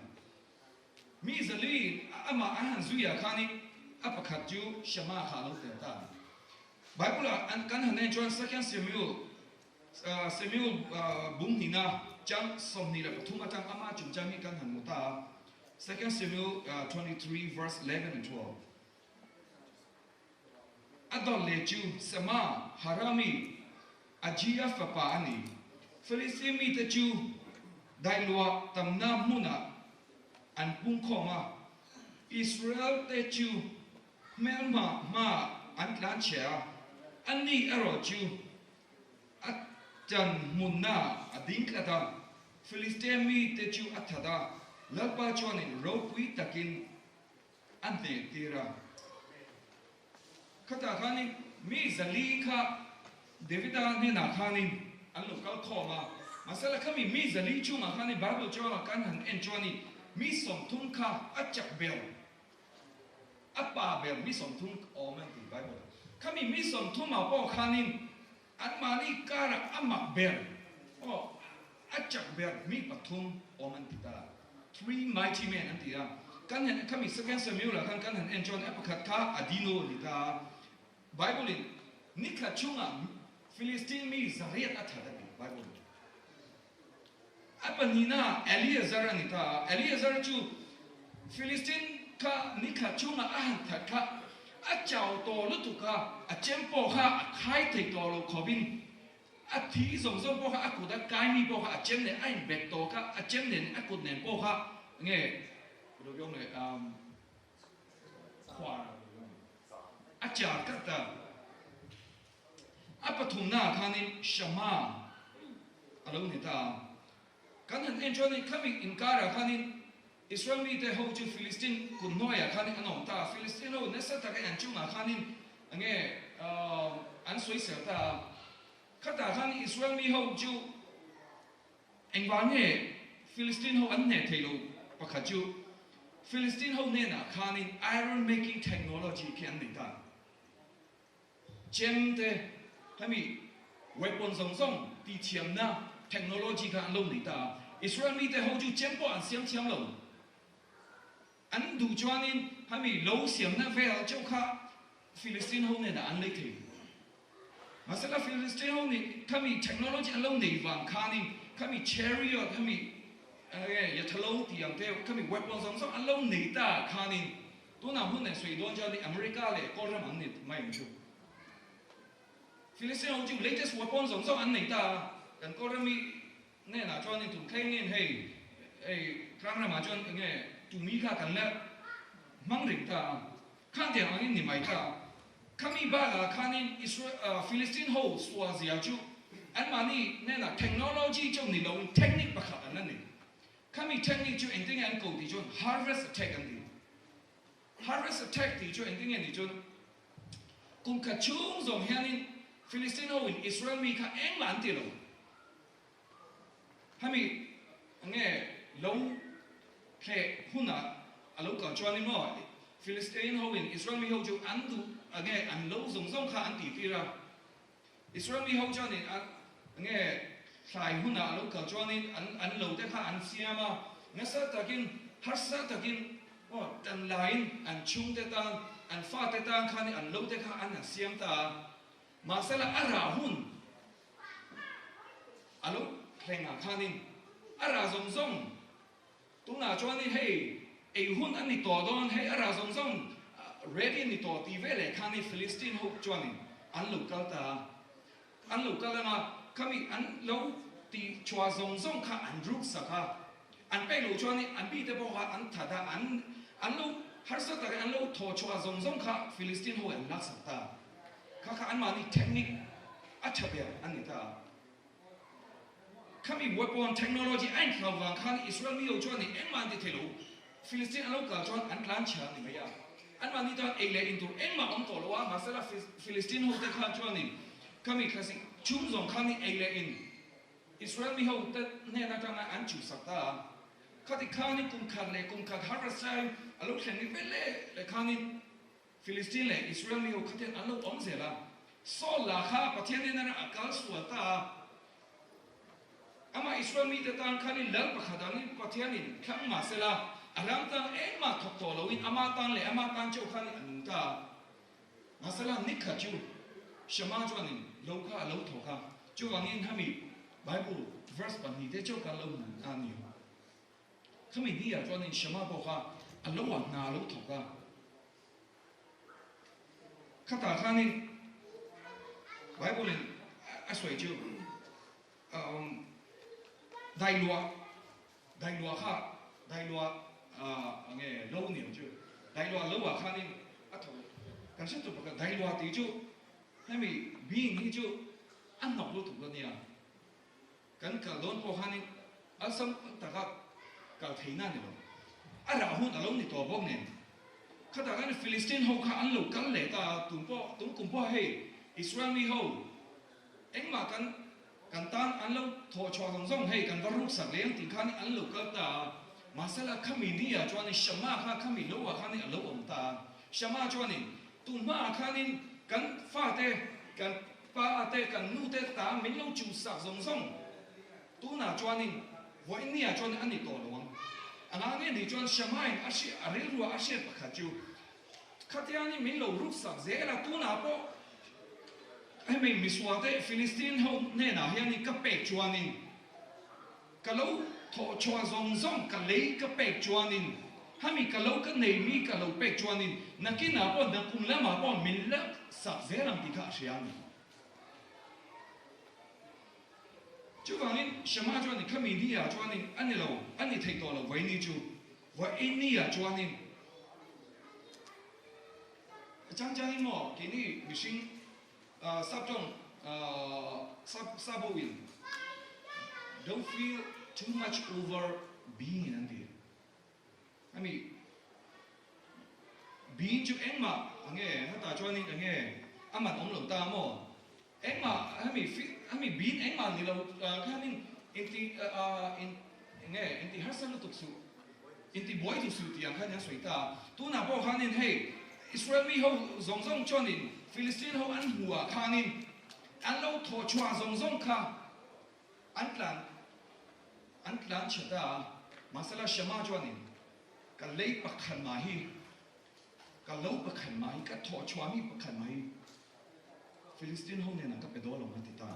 Mi zaliin amah an han zui ah khanin a pakhat chu Shama kha a lo tel ta a ni. Bible ah an kan han en chuan Second Samuel Samuel bung hnihna chang 23 atang amah chungchang hi kan han hmu ta a, Second Samuel 23 verse 11 and 12. A dawt leh chu Sama, Harami, Ajia fapa a ni. Filistin mite chu dailuah tamna hmunah an pungkhawm a, Israel-te chu hmelhma hmaah an tlanchhe a, ani erawh chu a chan hmunnaah a ding tlat a. Filistia mite chu a that a, Lalpa chuanin ropui takin A hneh tir a. Khatah khanin mi zali kha Davida hnenah khanin an lo kal khawm a. Mahsela khami mi zali chungah khanin Bible chuangah kan han en chuanin mi 30 kha a chak ber, a pa ber mi 30 awm an ti Bible ah. Khami mi 30 ah pawh khanin anmahni karah a mak ber, aw, A chak ber mi pathum awm an ti ta. Three mighty men an ti a. Kan han khami Second Samuel ah khan kan han en chuan a pakhat kha Adino a ni ta a. Bible in ni khat chungah Philistine mi 800 a that a ti Bible in. A pahnihna Eleazar a ni ta a. Eleazar chu Philistine kha ni khat chungah a han that kha a chau tawh lutuk a, a chem pawh kha a khai thei tawh lo khawpin. A thi zawng zawng pawh kha a kut a kai mi pawh kha a chem nen a inbet tawh kha a chem nen a kut nen pawh kha nge lo le khuar a char tlat a. A pathumna ah khanin Shama a lo ni ta a. Kan han en chuanin khami inkarah khanin Israel mite ho chu Filistin kut hnuaiah khanin an awm ta a. Filistin ho nasa taka an chungah khanin enge an sawisel ta a. Khatah khan Israel mi ho chu engvang nge Filistin ho an hneh theih loh pakhat chu Filistin ho hnenah khanin iron making technology khi an nei ta. Chem te, hemi weapon zawng zawng tihthiamna technology kha an lo nei ta a. Israel mite ho chu chem pawh an siam thiam lo. An duh chuanin hemi lo siamna vel chauh kha Philistine ho hnenah an lei thei. Mahsela Philistine ho nih khami technology an lo nei vang khanin khami chariot hemi yathalo tih ang te khami weapon zawng zawng an lo nei ta khanin Tunah hmun nen sawi dawn chuan America leh Kawlram an ni mai ang chu. Philistine ho chu latest weapon zawng zawng an nei ta a, kan Kawlram hi hnenah chuan in tun thleng in hei hei tlang ramah chuan enge tumi kha kan la hmang reng ta a, khan tiang angin ni mai ta a. Khami bakah khanin Israel Philistine ho sual zia chu anmahni hnenah technology chauh ni loin technique pakhat an la nei. Khami technique chu engtin nge an ko tih chuan harvest attack an ti. Harvest attack tih chu engtin nge ni chuan kum khat chhung zawng hianin Philistine ho in Israel mi kha engmah an ti lo. Khami nge lo thleh hunah a lo kal chuanin maw Philistine ho in Israel mi ho chu an duh nge an lo zawng zawng kha an tih tir a. Israel mi ho chuanin a nge thlai hunah a lo kal chuanin an an lo te kha an siam a, nasa takin harsa takin aw tan laiin an chhungte tan an fate tan khanin an lo te kha an han siam ta a, mahsela a rah hun a lo thlengah khanin a rah zawng zawng Tunah chuanin hei ei hun a ni tawh dawn, hei a rah zawng zawng ready a ni tawh tih veleh khanin Philistine ho chuanin an lo kal ta a. An lo kal ang a, khami an lo tih chhuah zawng zawng kha an ruk sak a. An pek loh chuanin an bite pawh kha an that a, an an lo harsa takin an lo thawh chhuah zawng zawng kha Philistine ho an laksak ta a. Kha kha anmahni technique a tha ber a ni ta a. Khami weapon technology a inthlau vang khan Israel mi ho chuan engmah an ti thei lo. Philistine an lo kal chuan an tlan chhia a ni mai a. Anmahni tan ei leh in tur engmah awm tawh lo a, mahsela Philistine ho te khan chuanin khami thlasik chhung zawng khan ei leh in Israel mi ho te hnen atanga an chuhsak ta a. Khati khanin kum khat leh kum khat harvest laiin a lo thlen ni vel leh leh khanin Philistine leh Israel mi ho khatin an lo awm zel a, Saul lah kha Pathian nen a kal sual ta a. Amah Israel mite tan khanin lal pakhat angin Pathianin thlang mah sela, a ram tan engmah thawk tawh loin ama tan leh ama tan chauh khanin a nung ta a. Mahsela ni khat chu Shama chuanin lo kha a lo thawk a, chuvangin hemi Bible verse pahnihte chauh kan lo hmu a ni. Khami hniah chuanin Shama pawh kha a lo a hna a lo thawk a. Khatah khanin Bible-in a sawi chu dailuah dailuah kha dailuah nge lo ni ang chu dailuah lo ah khanin a thawk kan hre tur pakhat dailuah tih chu hemi being hi chu a hnawk lutuk a nia. Kan kal dawn pawh khanin alsam taka kal theihna a ni lo. A rah hun a lo ni tawh bawk nen. Khatah khan Philistine ho kha an lo kal leh ta a, tun pawh tun kum pawh hei Israel mi ho engmah kan kan tan an lo thawh chhuah zawng zawng hei kan va ruk sak leh ang tih khanin an lo kal ta a. Mahsela khami ni ah chuanin Shama kha khami lo ah khanin a lo awm ta a. Shama chuanin tun hmaah khanin kan fate kan Pa te kan nu te ta min lo chuhsak zawng zawng tunah chuanin vawiinniah chuan a ni tawh lo ang. A la nge ni chuan Shamain a hriat a rilrua a hriat pakhat chu khatiangin min lo ruksak zel a, tunah pawh hemi misual te Philistine ho hnenah hianin ka pek chuanin Ka lo thawh chhuah zawng zawng ka lei ka pek chuanin, hami ka lo ka nei mi ka lo pek chuanin nakinah pawh nakum lamah pawh min la sak zel ang tih kha a hria a ni. Chuvangin Shama chuanin khami ni ah chuanin a ni lo, a ni thei tawh lo vaini chu vawiin ni ah chuanin a chang changin maw keini mihring Saptawng sap sabo in don't feel too much over being in an ti. Hemi being chu engmah ange hetah chuanin enge a man awm lo ta maw? Engmah hemi hemi being engmah ni lo khanin inti in enge inti harsa lutuk suh inti buai duh suh tih ang khan an sawi ta. Tunah pawh khanin hei Israel mi ho zawng zawng chuanin Philistine ho an hmuh ah khanin an lo thawh chhuah zawng zawng kha an tlan an tlan chhe ta a. Mahsela Shema chuanin ka lei pakhat mah hi ka lo pakhat mah hi ka thawh chhuah mi pakhat mah hi Philistine ho nen ah ka pe dawn lo a ti ta.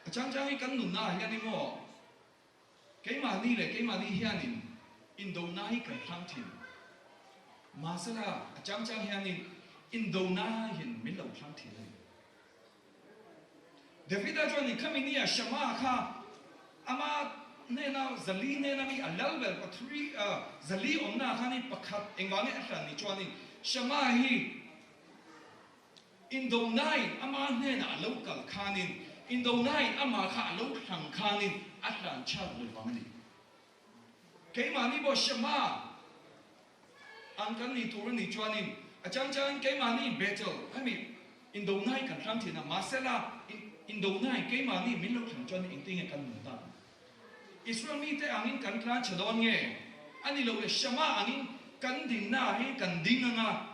A chang chang hi kan nunna ah hian emaw keimahni leh keimahni hianin indona hi kan hlang thin. Mahsela a chang chang hianin indona hian min lo hlang thin a ni. Davida chuanin khami nia Shama kha ama hnena zali hnena mi a lal ber pathuri zali awmna ah khanin pakhat engvangin a hlan ni chuanin Shama hi Indonain ama hnenah a lo kal khanin, Indonain amah kha a lo hlang khanin a hlan chhiat lo vang a ni. Keimahni pawh Shema ang kan ni tur a nih chuanin a chang changin keimahni Bethel hemi Indonai kan hlang thin a, mahsela Indonai keimahni min lo hlang chuan engtin nge kan nun tak? Israel mite angin kan tlan chhe dawn nge? A ni lo le, Shema angin kan dinna hi kan ding anga,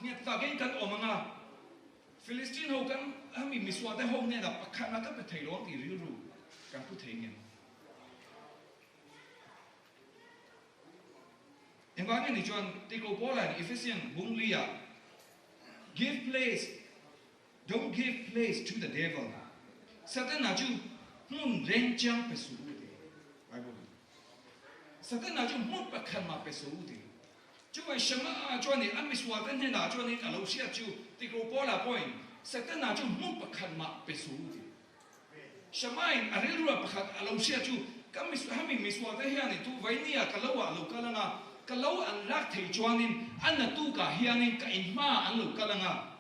Nghet takin kan awm anga, Philistine ho kan hemi misual te ho hnenah pakhatna ka pe thei lo ang tih rilru kan pu thei ngem? Engvangin ni chuan Tiko Paula in Ephesian bung li ah Give place, don't give place to the devil, Satana chu hmun reng chiang pe suh u ti Bible in. Satana chu hmun pakhat mah pe suh u ti. Chuan Shema chuanin a misualte hnenah chuanin a lo hriat chu Tikro Paula pawhin Setana chu hmun pakhat mah pe suh u ti. Shema-in a rilrua pakhat a lo hriat chu ka hemi misualte hianin tu vainia ka lo ah lo kal anga, ka lo an lak thei chuanin a natukah hianin ka in hmaah an lo kal anga,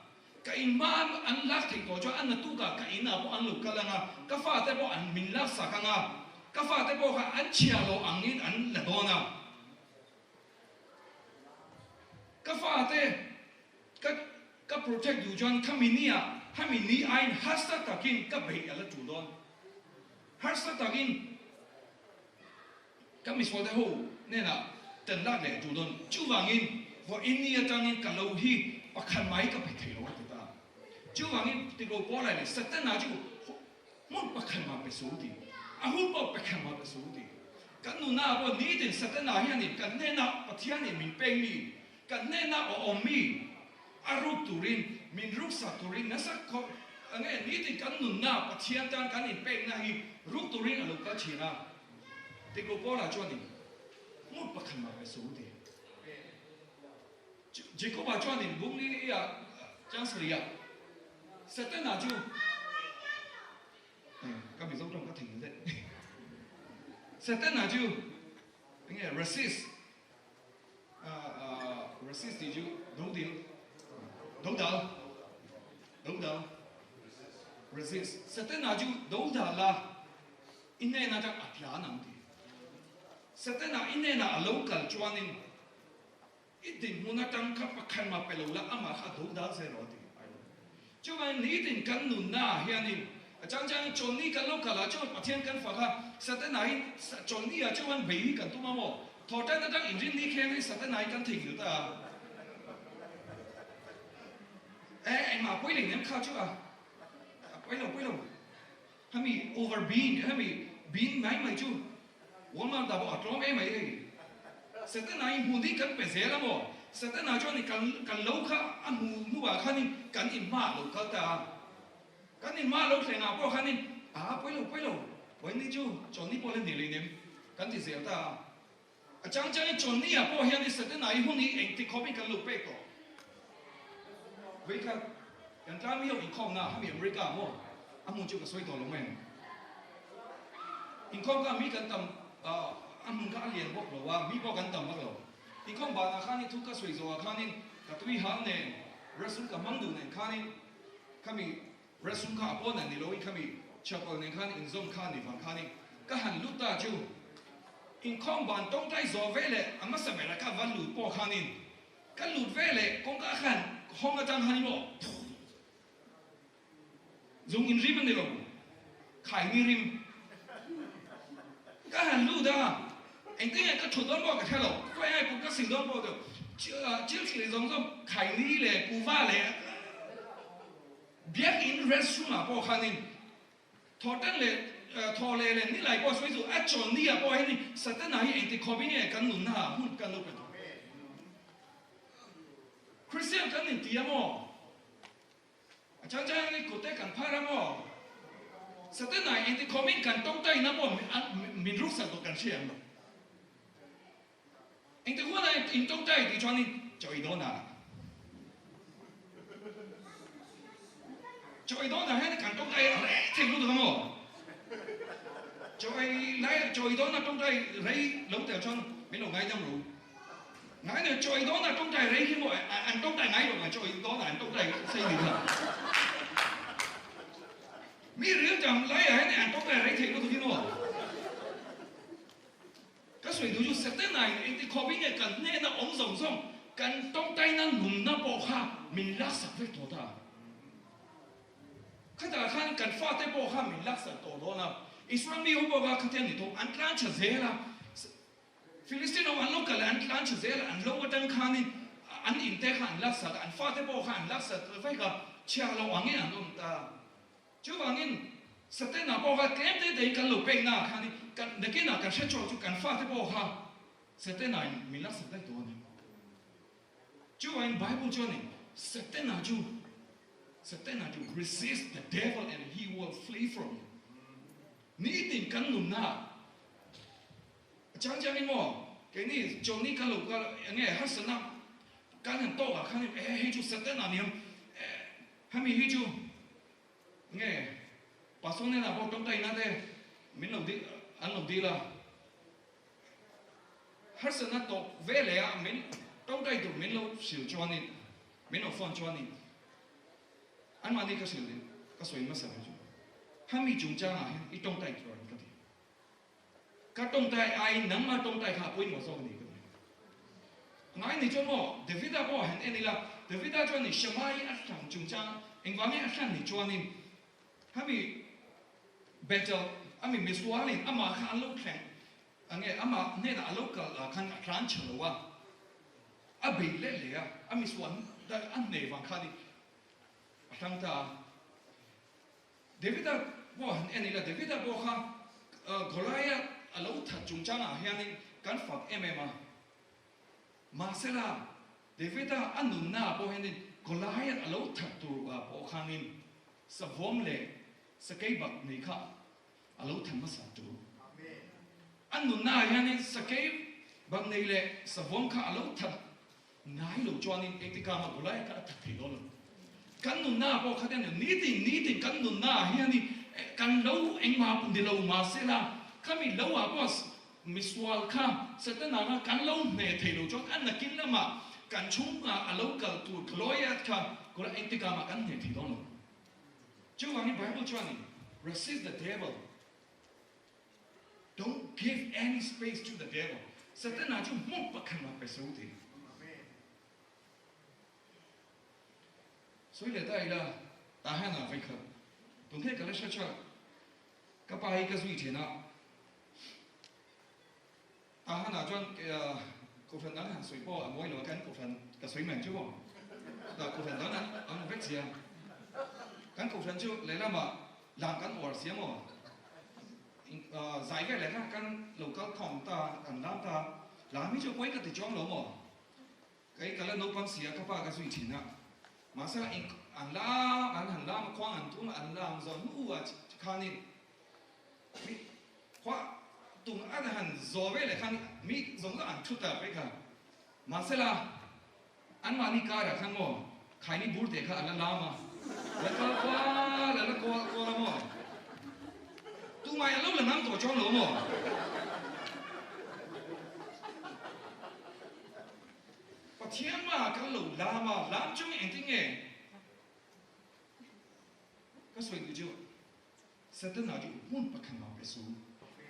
ka in hma an lak thei tawh chuan a natukah ka inah pawh an lo kal anga, ka fate pawh an min laksak anga, ka fate pawh kha an chhia lo angin an la dawn a. Ka fate ka ka protect duh chuan khami ni ah hemi ni aiin harsa takin ka beih a la tul dawn. Harsa takin ka misual te ho hnenah tan lak leh a tul dawn. Chuvangin vawiin ni atangin ka lo hi pakhat mai ka pe thei lo a ti ta. Chuvangin tiko Paula leh Satana chu Hmun pakhat mah pe su ti. A hun pawh pakhat mah pe su ti. Kan nunah pawh nitin Satana hianin kan hnenah Pathianin min peng mi, kan hnenah aw awm mi a ruk turin, min ruksak turin nasa khawp nge nitin kan nunna Pathian tan kan inpekna hi ruk turin a lo kal thin a. Tiko Paula chuanin hmun pakhat mah pe su ti. Jacoba chuanin Bungli ah Chancery ah Setana chu ka Mizo tawng ka thing zet Setana chu enge racist racist tih chu dodil dodal dodal resist Setana chu dodal a i hnen atang a tlan ang tih Setana i hnenah a lo kal chuanin I dinhmun atang kha pakhat mah pe lo la, amah kha a do dal zel rawh a ti. Chuvangin nitin kan nunna ah hianin a chang changin chawlhni kan lo kal ah chuan Pathian kan fak a, Satana hi chawlhni ah chuan bei hi kan tum a maw? Thawhtan atang inrinni kheng hi Satana hi kan theihnghilh ta a. E, engmah pawi leh nem kha chu a, a pawi lo pawi lo. Hemi over bean, hemi bean mai mai chu Walmart ah pawh a tlawm em mai hei. Setana hi hmun hi kan pe zel a maw? Setana chuan kan kan lo kha a hmu hnuah khanin kan in hmaah lo kal ta a. Kan in hmaah lo thlengah pawh khanin a pawi lo pawi lo, pawi chu chawlhni pawh la ni leh nem kan ti zel ta a. A chang changin chawlhni ah pawh hian Setana hi hun hi engtik khawpin kan lo pek tawh. Vei khat. Kan tlang mi ho inkhawmna hami America maw a hmun chu ka sawi tawh lo mai ang. Inkhawm kha mi kan tam a hmun kha a lian bawk lo a, mi pawh kan tam vak lo. Inkhawm banah khanin thu ka sawi zawhah khanin ka tui hal nen restroom ka hmang duh nen khanin khami restroom kha a pawnah ni loin khami chapel nen khan inzawm kha ni vang khanin ka han lut ta chu inkhawm ban tawngtai zawh veleh a hmasa berah ka va lut pawh khanin Ka lut ve leh kawngka khan hawng atang khan in aw zung in rim a ni lo, khai ni rim. Ka han lut a, engtin nge ka thut dawn pawh ka hre lo, khawi nge kut ka sil dawn pawh chu chil thli zawng zawng khai ni leh kuva leh biakin restroom ah pawh khanin Thawhtan leh thawh leh leh nilai pawh sawi chu a chawn ni ah pawh hian Satana hi engti khawpin nge kan nunna ah hmun kan lo pe tawh. Kristian kan inti a maw? A chang chang hian kut te kan phar a maw? Satana hi engti khawpin kan tawngtaina pawh min ruksak tawh kan hria ang lo. Engti hunah in tawngtai tih chuanin chawi dawnah chawi dawnah hian kan tawngtai rei thei lutuk a maw? Chawi lai chawi dawnah tawngtai rei lo tel chuan min lo ngaidam ru. Ngai nei chawi dawnah tawngtai rei khi maw an tawngtai ngai lo ang chawi dawnah an tawngtai sei ni kha. Mi riltam laiah hian an tawngtai rei thei lutuk hi maw? Ka sawi duh chu Satana-in engti khawpin nge kan hnena awm zawng zawng kan tawngtaina nunna pawh kha min laksak vek tawh ta. Khatah khan kan fate pawh kha min laksak tawh dawn a, Israel mi ho pawh kha khatiang ni tawh an tlan tha zel a, Philistine ho an lo kal leh an tlan tha zel a, an lo atang khanin an inte kha an laksak a, an fate pawh kha an laksak vek a, chhiar loh angin an awm ta. Chuvangin, Satana pawh kha tlem te tein kan lo pekna ah khan kan nakinah kan hre chhuak chu kan fate pawh kha Satana in min laksak daih tawh a ni. Chuvangin Bible chuan in Satana chu Satana chu resist the devil and he will flee from you. Nitin kan nunna ah a chang changin maw keini chawlhni kan lo kal enge harsatna kan han tawk ah khan e hei chu Satana ni ang Hemi hi chu nge Pastor hnenah pawh tawngtaina te min lo dil an lo dil a, harsatna tawk ve leh a min tawngtai tur min lo hrilh chuanin min lo phone chuanin anmahni ka hrilh ding ka sawi hmasa ber chu hemi chungchangah hian i tawngtai tur an ka ti. Ka tawngtai aiin nangmah tawngtai kha a pawimawh zawk a ni ka ti. Ngai ni chuan maw Davida pawh han en ila, Davida chuan ni Shammai a hlan chungchang engvangin a hlan ni chuanin hemi battle ami misualin amah kha an lo thleng ange amah hnenah a lo kal ah khan a tlan chhe lo a, a bei leh leh a, a misual a hneh vang khanin a hlang ta a. Davida pawh han en ila, Davida pawh kha Goliath a lo that chungchangah hianin kan fak em em a. Mahsela, Davida a nunnaah pawh hianin Goliath a lo that tur pawh khanin savawm leh sakei bak nei kha a lo that hmasa tur. A nunnaah hianin sakei bak nei leh savawm kha a lo that Ngai lo chuanin engtikah mah Goliath kha a that thei dawn lo. Kan nunna pawh kha tiang nitin nitin kan nunna ah hianin kan lo engmah ni lo mahsela khami lo ah pawh misual kha Satana kha kan lo hneh thei lo chuan a nakin lamah kan chhungah a lo kal tur Goliath kha Goliath engtikah mah kan hneh thei dawn lo. Chuvangin Bible chuanin resist the devil. Don't give any space to the devil. Satana chu hmun pakhat mah pe so ti. Sawi leh ta ila, tah hian ah vei khat. Tun thei ka la hre chak. Ka pa hi ka zui thin a. Tah hian ah chuan kohhran dang han sawi pawh a mawi lo a, kan kohhran ka sawi mai ang chu maw. Chutah kohhran dang an awm vek sia. Kan kohhran chu lehlamah Lang kan uar sia maw? Zai vel leh kha kan lo kal khawm ta, kan lam ta. Lam hi chu pawi ka ti chuang lo maw? Kei ka la naupang sia, ka pa ka zui thin a. Mahse an lam, an han lam a, khuang an tum a, an lam zawn hnu ah khanin mi khua tum an han zaw vel leh khan mi zawng zawng an thu ta vek a. Mahsela anmahni karah khan maw? Khaini bur te kha a la lam a, la kal kual a la kual kual a maw? Tumah a lo la ngam tawh chuang lo maw? Pathian hmaah kan lo lam a, lam chung engtin nge ka sawi duh chu? Setana chu hmun pakhat mah pe su.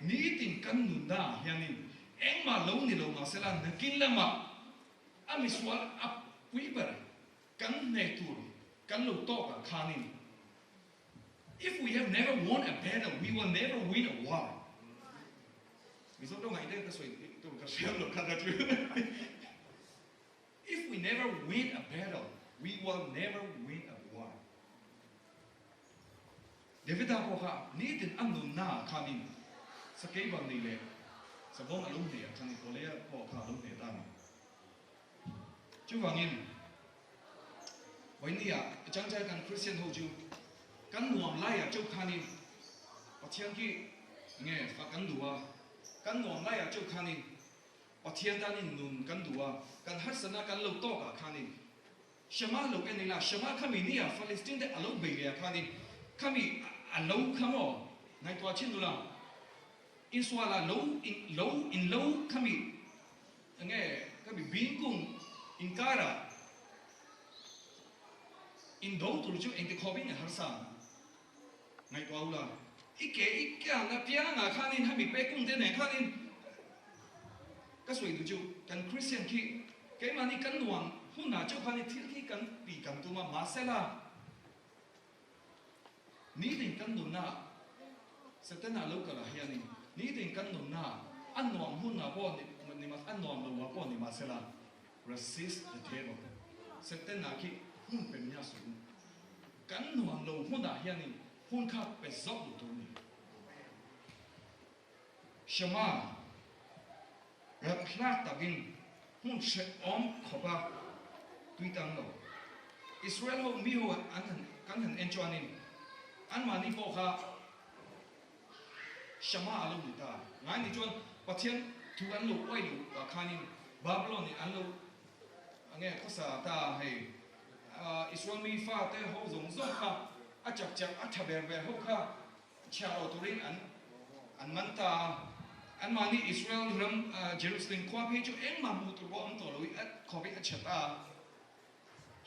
Nitin kan nunna ah hianin engmah lo ni lo mahsela nakin lamah a misual a pui ber kan hneh tur kan lo tawk ah khanin If we have never won a battle, we will never win a war. Mizo tawng ngaih deuh ka sawi tur ka hriat loh kha ka chu. If we never win a battle, we will never win a war. Davida pawh kha nitin a nunna ah khanin sakei bang nei leh savawm a lo hneh ah khanin Goliath pawh kha a lo hneh ta a ni. Chuvangin, Vawinia a changchai kan Kristian ho chu kan nuam laiah chauh khanin Pathian khi nge fak kan duh a, kan nuam laiah chauh khanin Pathian tanin nun kan duh a, kan harsatna kan lo tawk ah khanin Shema lo en ila, Shema khami nia Palestine te a lo bei leh ah khanin khami a lo kha maw ngaihtuah chin ula Insual ah lo in lo in lo khami enge khami bingkung inkar ah in do tur chu engti khawp in nge harsa Ngaihtuah ula, i ke i kiang a piang ah khanin hemi pekung te nen khanin ka sawi duh chu kan Christian khi keimahni kan nuam hun ah chauh khanin thil khi kan ti kan tum a, mahsela nitin kan nunna ah Setana lo kal ah hianin nitin kan nunna ah a nuam hun ah pawh ni a nuam lo ah pawh ni mahsela resist the devil Setana khi hun pe nia sawi. Kan nuam lo hmunah hianin hun kha pe zawk duh tur a ni. Shema, Rapthlak takin hmun hrehawm khawpa tui tang lo. Israel ho mi ho an han kan han en chuanin anmahni pawh kha Shema a lo ni ta. Ngai ni chuan Pathian thu an lo uai lo ah khanin Babylon in an lo nge khawsa ta hei. Israel mi fate ho zawng zawng kha a chak chak a tha ber ber ho kha chhiah lo turin an an man ta a. Anmahni Israel ram Jerusalem khua phei chu engmah hmuh tur pawh awm tawh loin a khawpin a chhe ta a.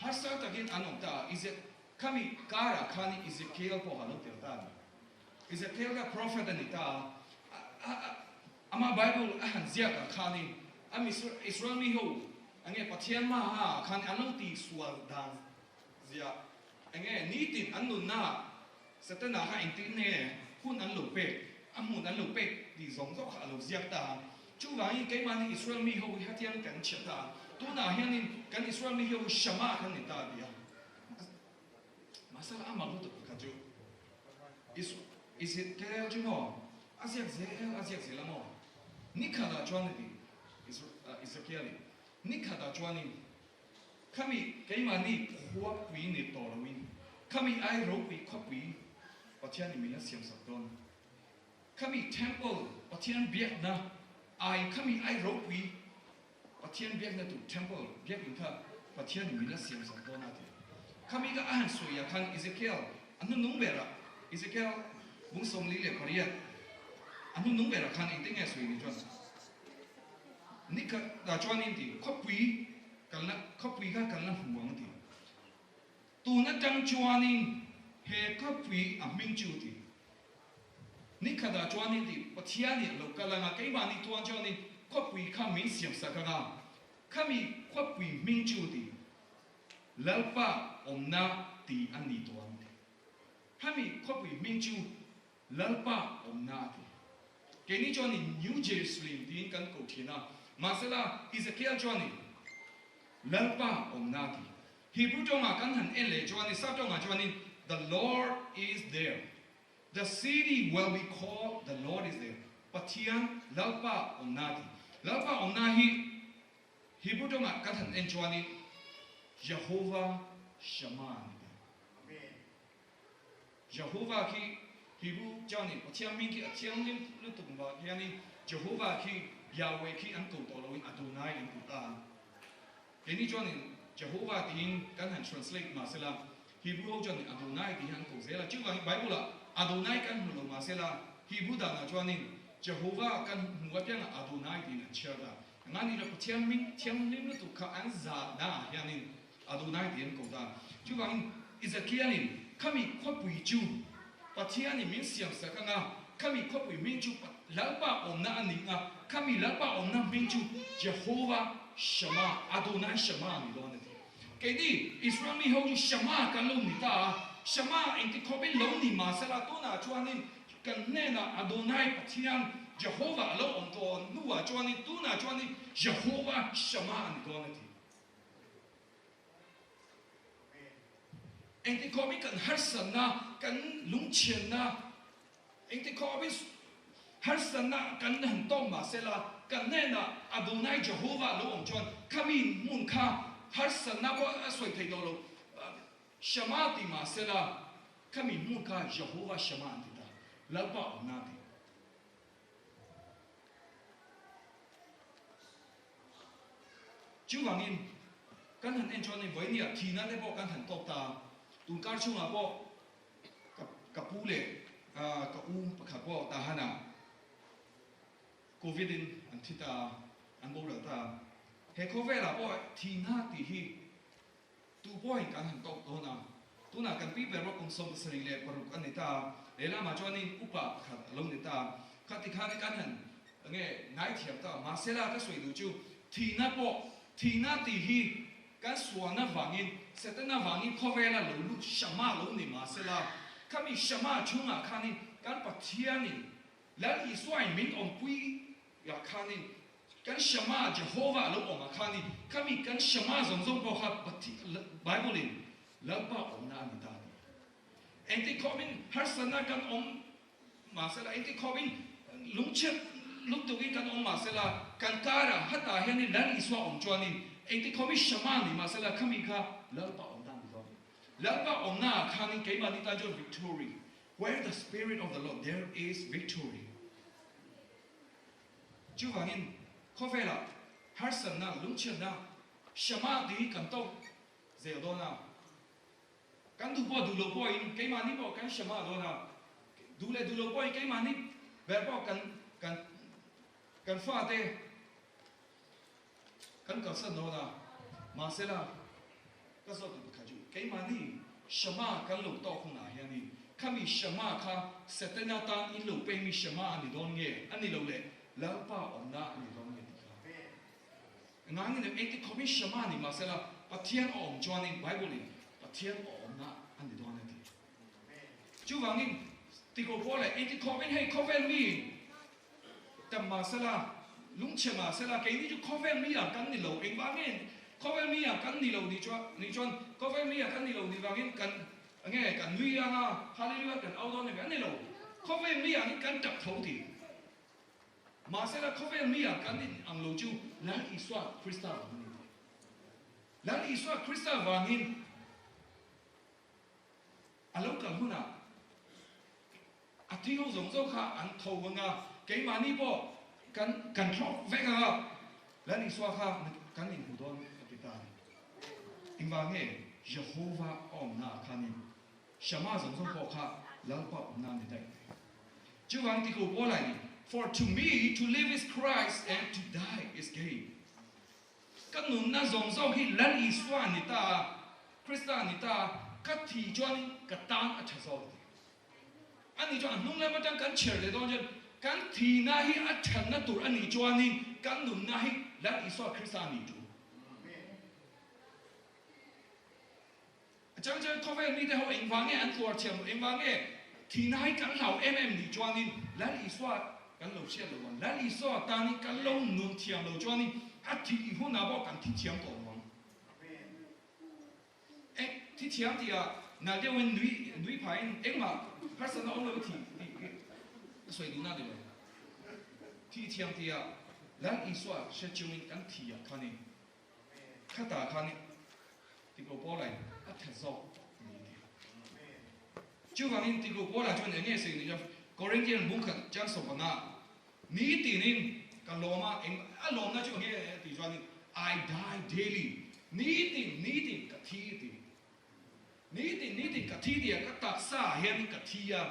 Harsa takin an awm ta a. Ezek khami karah khanin Ezekiel pawh a lo tel ta a ni. Ezekiel kha prophet a ni ta a. Amah Bible a han ziak ah khanin a Israel mi ho enge Pathian maha ah khan an lo ti sual dan zia enge nitin an nunna ah Setana kha engtin nge hun an lo pek a hmun an lo pek tih zawng zawk kha a lo ziak ta a. Chuvangin keimahni Israel mi ho hi hetiang kan chhiat ta a, tunah hianin kan Israel mi ho hi Shama kan ni ta a ti a. Mahsela amah lutuk pakhat chu Ezekiel chu maw a ziak zel a ziak zel a maw? Ni khatah chuan a ti Ezekiel-i, ni khatah chuanin khami keimahni khuapui ni tawh loin khami ai ropui khuapui Pathianin min la siamsak dawn. Khami temple Pathian biakna ai khami ai ropui Pathian biakna tur temple biakin kha Pathianin min la siam sak dawn a ti. Khami ka a han sawi ah khan Ezekiel a hnunung berah Ezekiel bung 48 a hnunung berah khan engtin nge a sawi ni chuan ni khat ah chuanin ti khawpui kalna khawpui kha kalna hmu ang a ti. Tun atang chuanin he khawpui a hming chu ti. Ni khatah chuanin ti Pathianin a lo kal anga keimahni tuan chuanin khawpui kha min siamsak anga khami khawpui hming chu ti Lalpa awmna ti a ni tawh ang ti. Khami khawpui hming chu Lalpa awmna a ti. Keini chuanin New Jerusalem tiin kan koh thin a, mahsela Ezekiel chuanin Lalpa awmna a ti. Hebrew tawngah kan han en leh chuanin, Sap tawngah chuanin The Lord is there. The city will be called The Lord is there. Pathian Lalpa awmna a ti. Lalpa awmna hi Hebrew tawngah kan han en chuanin Jehovah Shammah a ni ta. Jehovah khi Hebrew chuanin Pathian hming khi a thianghlim lutuk vang hianin Jehovah khi Yahweh khi an ko tawh loin Adonai an ko ta a. Keini chuanin. Jehovah tiin kan han translate mahsela Hebrew ho chuan Adonai tih hi an ko zel a. Chuvangin Bible ah Adonai kan hmu lo mahsela Hebrew danah chuanin Jehovah kan hmu apiangah Adonai tiin an chhiar ta. Engah ni lo Pathian hming thianghlim lutuk kha an zahna ah hianin Adonai tih an ko ta. Chuvangin Ezekielin khami khawpui chu Pathianin min siamsak anga khami khawpui hming chu Lalpa awmna a ni a, khami Lalpa awmna hming chu Jehovah Shammah, Adonai Shammah a ni dawn a ti. Keini Israel mi ho chu Shammah kan lo ni ta a, Shammah engti khawpin lo ni mahsela tunah chuanin kan hnenah Adonai Pathian Jehovah a lo awm tawh hnuah chuanin tunah chuanin Jehovah Shammah a ni dawn a ti. Engti khawpin kan harsatna, kan lungchhiatna, engti khawpin harsatna kan han tawk mah sela, kan hnenah Adonai Jehovah lo awm chuan khami hmun kha harsatna pawh a sawi thei tawh lo. Shama ti mah sela, khami hmun kha Jehovah Shama an ti ta, Lalpa awmna a ti. Chuvangin, kan han en chuan vawinia thihna te pawh kan han tawk ta a, tunkar chhungah pawh ka ka pu leh ka u pakhat pawh Tahan ah Covid in an thi ta a, an boral ta a. He khawvelah pawh thihna tih hi Tu pawhin kan han tawk dawn a, tunah kan pi ber kum 76 a ni ta a, lehlamah chuanin upa pakhat a lo ni ta a, khati khan kan han nge ngaithiam ta a, mahsela ka sawi duh chu thihna pawh thihna tih hi kan sualna vangin Setana vangin khawvela lo lut Shama lo ni mahsela khami Shama chhungah khanin kan Pathianin Lal Isuain min awmpui ah khanin Kan Shama, Jehovah a lo awm ah khanin khami kan Shama zawng zawng pawh kha Bible in Lalpa awmna a ni ta a ti. Engti khawpin harsatna kan awm mahsela, engti khawpin lungchhiat lutukin kan awm mahsela, kan karah hatah hianin Lal Isua awm chuanin engti khawpin Shama ni mahsela khami kha Lalpa awmna a ni dawn. Lalpa awmna ah khanin keimahni tan chuan victory, where the spirit of the Lord there is victory. Chuvangin, khawvelah harsatna, lungchhiatna, Shama tih hi kan tawk zel dawn a. Kan duh pawh duh lo pawhin keimahni pawh kan Shama dawn a, duh leh duh lo pawhin keimahni ber pawh kan kan kan fate kan kalsan dawn a. Mahsela, ka zawt duh pakhat chu keimahni Shama kan lo tawk hunah hianin khami Shama kha Setana tan in lo pengmi Shama a ni dawn nge a ni lo le Lalpa awmna a ni dawn nge tih kha engangin emaw engti khawpin Shama ni mahsela Pathian a awm chuanin Bible in Pathian a awmna a ni dawn a ti. Chuvangin tiko pawh leh engti khawpin hei khawvel mi Tam mahsela, lungchhe mahsela, keini chu khawvel mi ah kan ni lo. Engvah nge khawvel mi ah kan ni lo nih chuan nih chuan khawvel mi ah kan ni lo nih vangin kan nge kan nui ang a, Hallelujah kan au dawn em an ni lo. Khawvel mi angin kan tap tho tih. Mahsela khawvel mi ah kan in ang lo chu Lal Isua Krista vang a ni tih. Lal Isua Krista vangin A lo kal hunah a thi ho zawng zawng kha an tho ang a, keimahni pawh kan kan thlawk vek ang a, Lal Isua kha kan inhmu dawn a ti ta a ni. Engvang nge Jehovah a awmnaah khanin Shama zawng zawng pawh kha Lalpa awmna a ni daih. Chuvang ti ko Paul-a in, For to me to live is Christ and to die is gain. Ka nunna zawng zawng hi Lal Isua a ni ta a, Krista a ni ta a, ka thi chuanin ka tan a tha zawk a ti. Ani chuan a hnung lam atang kan chher leh dawn chuan kan thihna hi a thatna tur a nih chuanin kan nunna hi Lal Isua Krista a ni tu. A chang chuan khawvel mite ho engvang nge an tuar thiam loh, engvang nge thihna hi kan hlau em em nih chuanin Lal Isua kan lo hriat lo ang. Lal Isua tanin kan lo nun thiam lo chuanin a thih hunah pawh kan thi thiam tawh lo ang. Eng thi thiam tihah nal deuhin nui nui phahin engmah harsatna awm lo i thih tih hi ka sawi duhna ni lo. Thih thiam tihah Lal Isua hre chungin kan thih ah khanin Khatah khan Tiklo Paula-in a tha zawk a ni tih. Chuvangin Tiklo Paula chuan eng nge sawi ni chuan Corinthian bungkhat chang sawmpanga ni tinin ka lawm a, eng a lawmna chu eng nge tih chuanin I die daily. Nitin nitin ka thi ti. Nitin nitin ka thi ti a, ka taksa ah hianin ka thi a,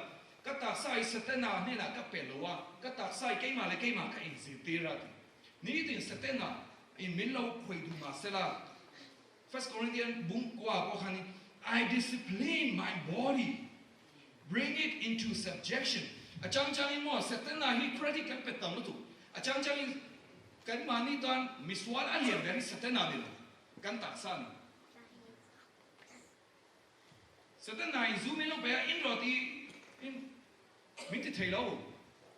ka taksa hi Setana hnenah ka pe lo a, ka taksa hi keimah leh keimah ka inzirtir a ti. Nitin Setana in min lo khawih duh mah sela, First Corinthian bung kua pawh khanin I discipline my body, bring it into subjection. A chang changin maw Setana hi credit kan pe tam lutuk. A chang changin kan mahni tan misual a lian ber hi Setana ni lo, kan taksa a ni. Setana in zu min lo pe a, in rawh ti in min ti thei lo.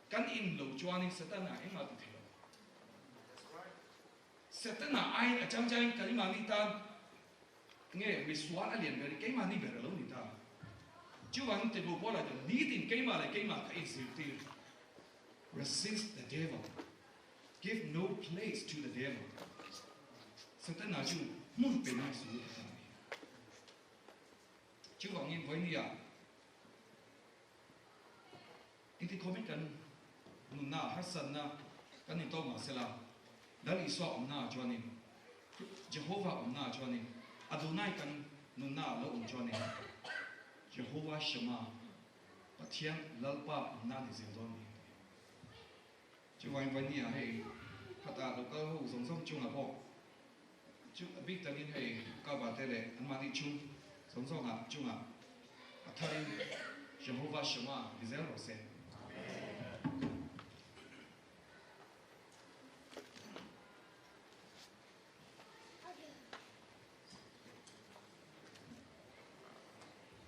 Kan in lo chuanin Setana engmah ti thei lo. Setana aiin a chang changin Kalimani tan nge misual a lian ber i keimahni ber a lo ni ta. Chuvangin Tebo Paula chuan nitin keimah leh keimah ka inzirtir, Resist the devil, give no place to the devil. Setana chu hmun pe ngai su a ta a ni. Chuvangin vawinia Engti khawmin kan nunna harsatna kan intawk mah sela, Lal Isua awmnaah chuanin, Jehovah awmnaah chuanin, Adonai kan nunnaah lo awm chuanin, Jehovah Shammah, Pathian Lalpa awmna ni zel dawn ni a ti. Chuvangin vawinia hei khatah lo kal ho zawng zawng chungah pawh chu a bik takin hei Kava te leh anmahni chung zawng zawngah chungah a tharin Jehovah Shammah ni zel rawh se.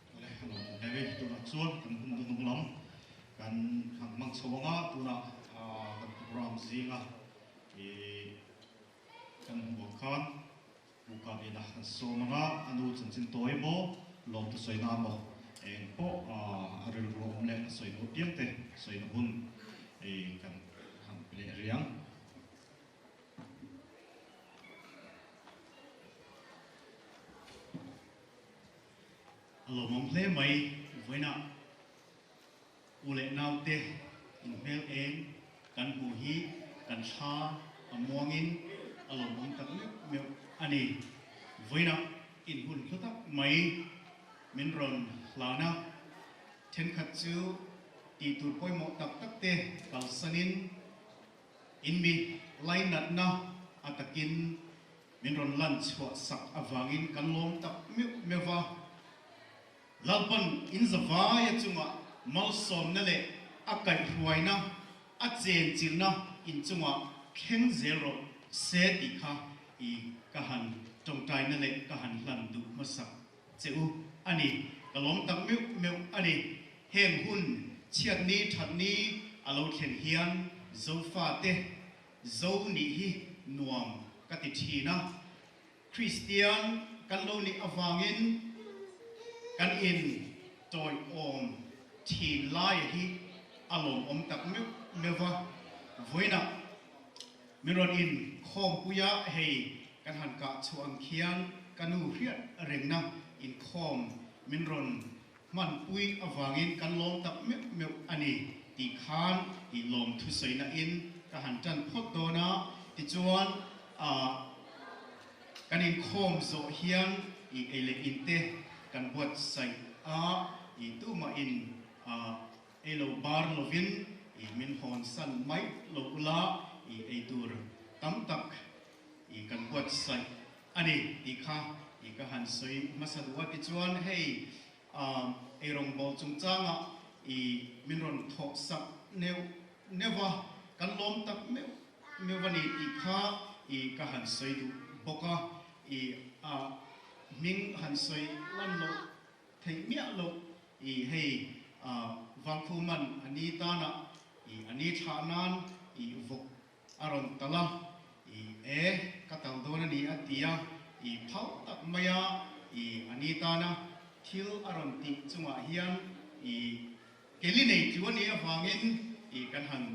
Awle, a lo awm hle mai. Tunah chuan kan hun dunung lam kan han hmang chho ang a, tunah kan program zinga ih kan hmuh ang khan Pu Kavina kan sawm ang a, a nu chanchin tawi maw, lawm tu sawina maw, eng pawh a rilru a awm leh a sawi duh apiang te sawina hun kan han pe leh riang. A lawmawm hle mai vawiinah u leh naute inhmel eng kan hmuh hi kan thla a muangin a lawmawm tak meuh meuh a ni. Vawiinah inhun hlu tak mai min rawn hlan a, thenkhat chu tihtur pawimawh tak tak te kalsanin In mi lainatna a takin min rawn lan chhuah sak avangin kan lawm tak meuh meuh va. Lalpan in zavaia chungah malsawmna leh a kaihhruaina, a chenchilhna in chungah thleng zel rawh se tih kha i ka han tawngtaina leh ka han hlan duh hmasak che u a ni. Ka lawm tak meuh meuh a ni. Heng hun chhiatni thatni a lo thlen hian Zofate Zo nih hi nuam ka ti thin a. Kristian kan lo nih avangin kan in tawiawm thin laia hi a lawmawm tak meuh meuh va. Vawiinah min rawn in khawmpuia hei kan han kah chhuah ang khian ka nu hriat rengna inkhawm min rawn Hmanpui avangin kan lawm tak meuh meuh a ni tih khan i lawm thusawi in ka han tan phawt dawn a, tichuan ah kan inkhawm zawh hian i ei leh in te kan buatsaih a, i tumah in ah ei lo bar lovin i min hawn san mai lo ula i ei tur tam tak i kan buatsaih A ni tih kha i ka han sawi hmasa duh a, tichuan hei eirawngbawl chungchangah i min rawn thawh sak neuh neuh a, kan lawm tak meuh meuh a ni tih kha i ka han sawi duh bawk a, i a hming han sawi lan loh theih miah loh i hei Vangkhuman a ni tanah i a ni thlah nan i vawk A rawn tal a, I e, ka tal dawn a ni a ti a, i phauh tak mai a, i a ni tan a, thil a rawn tih chungah hian i keli nei tlu a nih avangin i kan han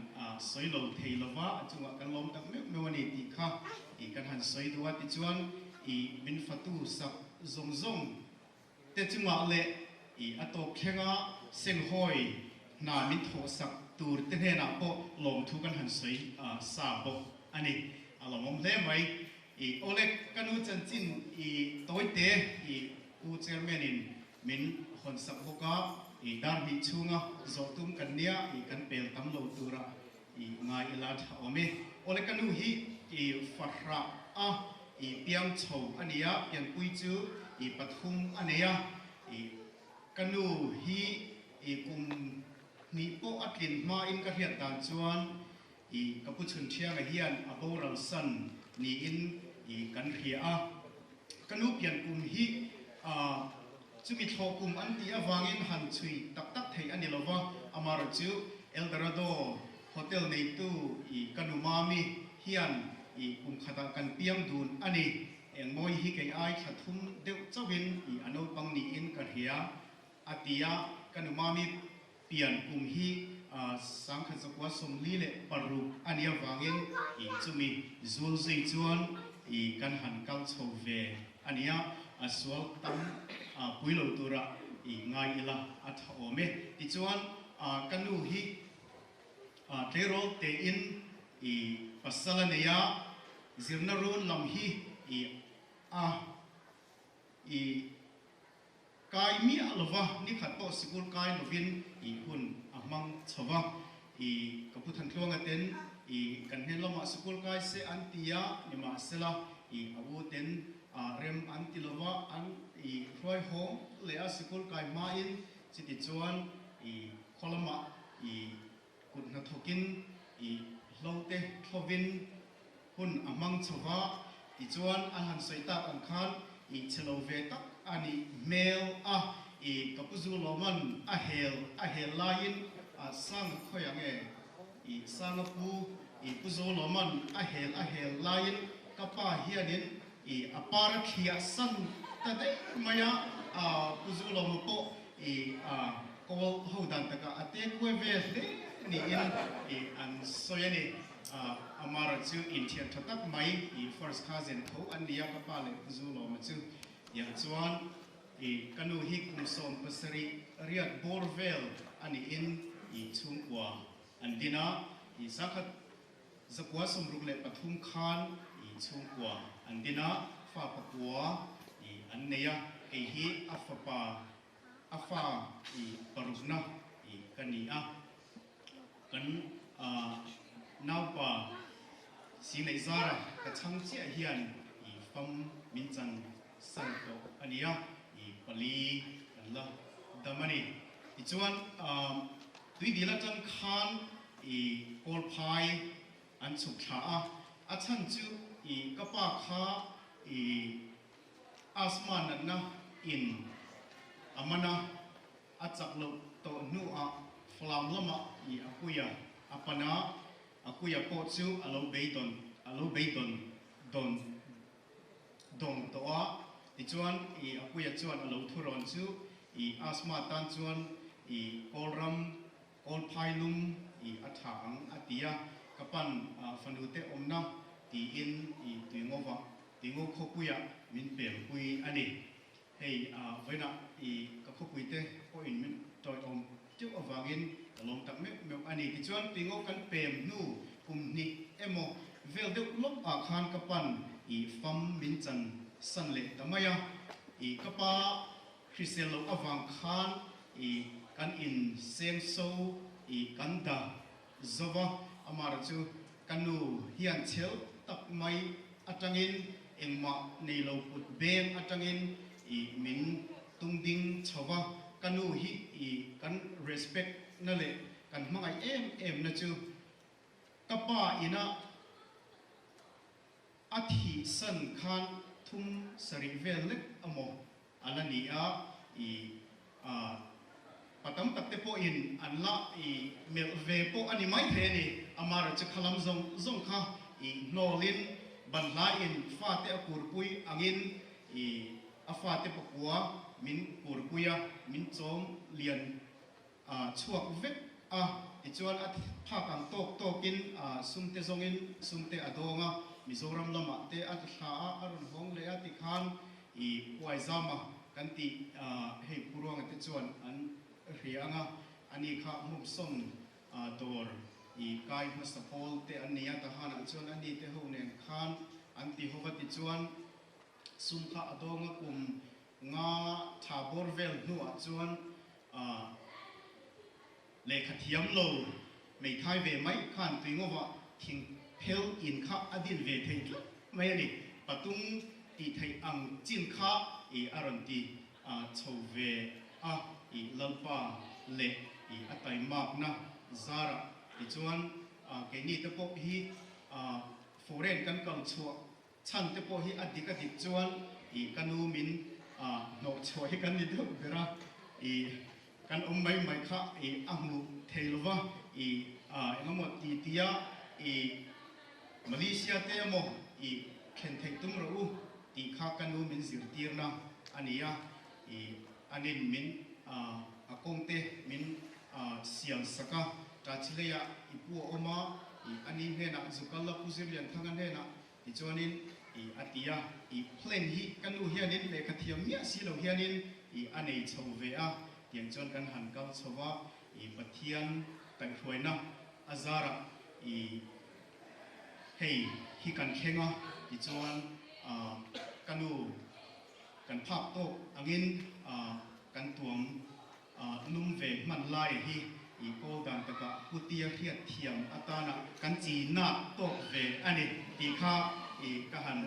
sawi lo thei lo va, a chungah kan lawm tak meuh meuh a ni tih kha i kan han sawi duh a, tichuan i min fatu sak zawng zawng te chungah leh i a tawp thlenga senghawi hna min thawhsak tur te hnenah pawh lawmthu kan han sawi sa bawk a ni. A lawmawm hle mai. I awle ka nu chanchin i tawite i Pu Chairman in min hawn sak bawk a, i dar hnih chhunga zawh tum kan nia i kan pel tam lo tura i ngai ila tha awm e. Awle ka nu hi i fahrah a i piang chho a nia, pianpui chu i pathum a nei a, i ka nu hi i kum hnih pawh a tlin hmain ka hriat dan chuan I ka pu chhun thianga hian a boral san niin i kan hria a. Ka nu pian kum hi chumi thlawh kum an tih avangin han chhui tak tak theih a ni lo va, amaherawh chu Eldorado Hotel neitu i ka nu Mami hian i kum khatah kan piang dun a ni. Engmawi hi kei ai thla thum deuh chauhin i a naupang niin ka hria a ti a, ka nu Mami Pian kum hi 1946 a nih avangin i chumi zul zui chuan i kan han kal chho ve a nia, a sual tam pui lo tura i ngai ila a tha awm e. Tichuan ka nu hi tleirawl tein i pasal a nei a, zirna run lam hi i a i Kai miah lova nikhat pawh sikul kai lovin i hun a hmang chho va. I ka pu Thantluanga ten i kan hnen lamah sikul kai se an ti a, nimahsela i a u ten a rem an ti lova an i hruai hawng leh a sikul kai hmain chiti chuan i khaw lamah i kut hnathawkin i hlo te thlovin Hun a hmang chho va, tichuan a han sawi tak ang khan i chhe lo ve tak a nih hmel a, i ka pu zu lawman a hel a hel laiin a sang khawi ang e, i sanga pu i pu zu lawman a hel a hel laiin ka pa hianin i a par a thliah san ta daih mai a, a pu zu lawma pawh i a kawl ho dan takah a te kuai ve hle niin i an sawi a ni. Amara chu inthian tha tak mai i first cousin tho an nia ka pa leh Pu Zulawma chu tiang chuan i ka nu hi kum 70 riat bawr vel a niin i chhungkua an din a, i 1963 khan i chhungkua an din a, fa pakua i an nei a, kei hi a fapa a fa i parukna i ka ni a. Kan naupa si neih zara ka chhang chiah hian i fam min chan san tawh a nia, i pali kan la dam a ni. Tichuan tuidil atang khan i kawlphai an chhuk thla a, a chhan chu i ka pa kha i asthma natna in a man a, A chak loh tawh hnuah Falam lamah i a kuia a pan a, a kuia pawh chu a lo beidawn a lo beidawn dawn dawng tawh a. Tichuan i a kuia chuan a lo thurawn chu i asthma tan chuan i Kawlram Kawlphai lum i a tha ang a ti a, ka pan fanute awmna tiin i tuingova tuingo khawpuiah min pempui a ni. Hei vawiinah i ka khawpuite pawhin min tawiawm teuh avangin ka lawm tak meuh meuh a ni. Tichuan Pingo kan pem hnu kum hnih emaw vel deuh lawk ah khan ka pan i fam min chan san leh ta mai a. I ka pa hrisel loh avang khan i kan in seng so i kan da zo va, amara chu ka nu hian chhel tak mai atangin engmah nei lo kut beng atangin i min tung ding chho va, ka nu hi i kan respect na leh kan hmangaih em em na chu ka pa ina a thih san khan thum sarih vel lek amaw a la ni a, i pa tam tak te pawhin an la i melh ve pawh a ni mai thei a ni. Amara chu khalam zawng zawng kha i hnawlin banhlaiin fate a kurpui angin i a fate pakua min kurpui a, min chawm lian chhuak vek a, tichuan a phak ang tawk tawkin sumte zawngin sumte a dawng a, Mizoram lamah te a ti thla a, a rawn hawng leh a tikhan i Uaizama kan tih hei Pu Ruanga te chuan an hria ang a, ani kha hmawmsawm dawr i kai hmasa pawl te an nei a, Tahanah chuan ani te ho nen khan an ti hova tichuan sum kha a dawnga kum nga tha bawr vel hnuah chuan lehkha thiam lo hmeithai ve mai khan tui ngawah thing phel in kha a din ve thei tlat mai a ni. Patung tih theih ang chin kha i a rawn ti chho ve a, i Lalpa leh i a taimakna zarah tichuan keini te pawh hi foreign kan kal chhuah chhan te pawh hi a dik a dik chuan i ka nu min hnawh chhuah hi kan ni deuh ber a, i kan awm mai mai kha i a hmu thei lo va, i engemaw ti tia i Malaysia te emaw i thlen theih tum rawh u tih kha ka nu min zirtirna a ni a, i anin min a kawng te min sial sak a, Tachileia i pu a awm a, i ani hnenah Zukalla Pu Zirlianthanga hnenah tichuanin i a ti a, i plan hi ka nu hianin lehkha thiam miah si lo hianin i a nei chho ve a, tiang chuan kan han kal chho va, i Pathian kaihhruaina a zarah i hei hi kan thleng a, tichuan ka nu kan phak tawk angin kan tuam lum ve hman lai hi i kawl dan takah putia hriat thiam atana kan chi nak tawk ve a ni tih kha i ka han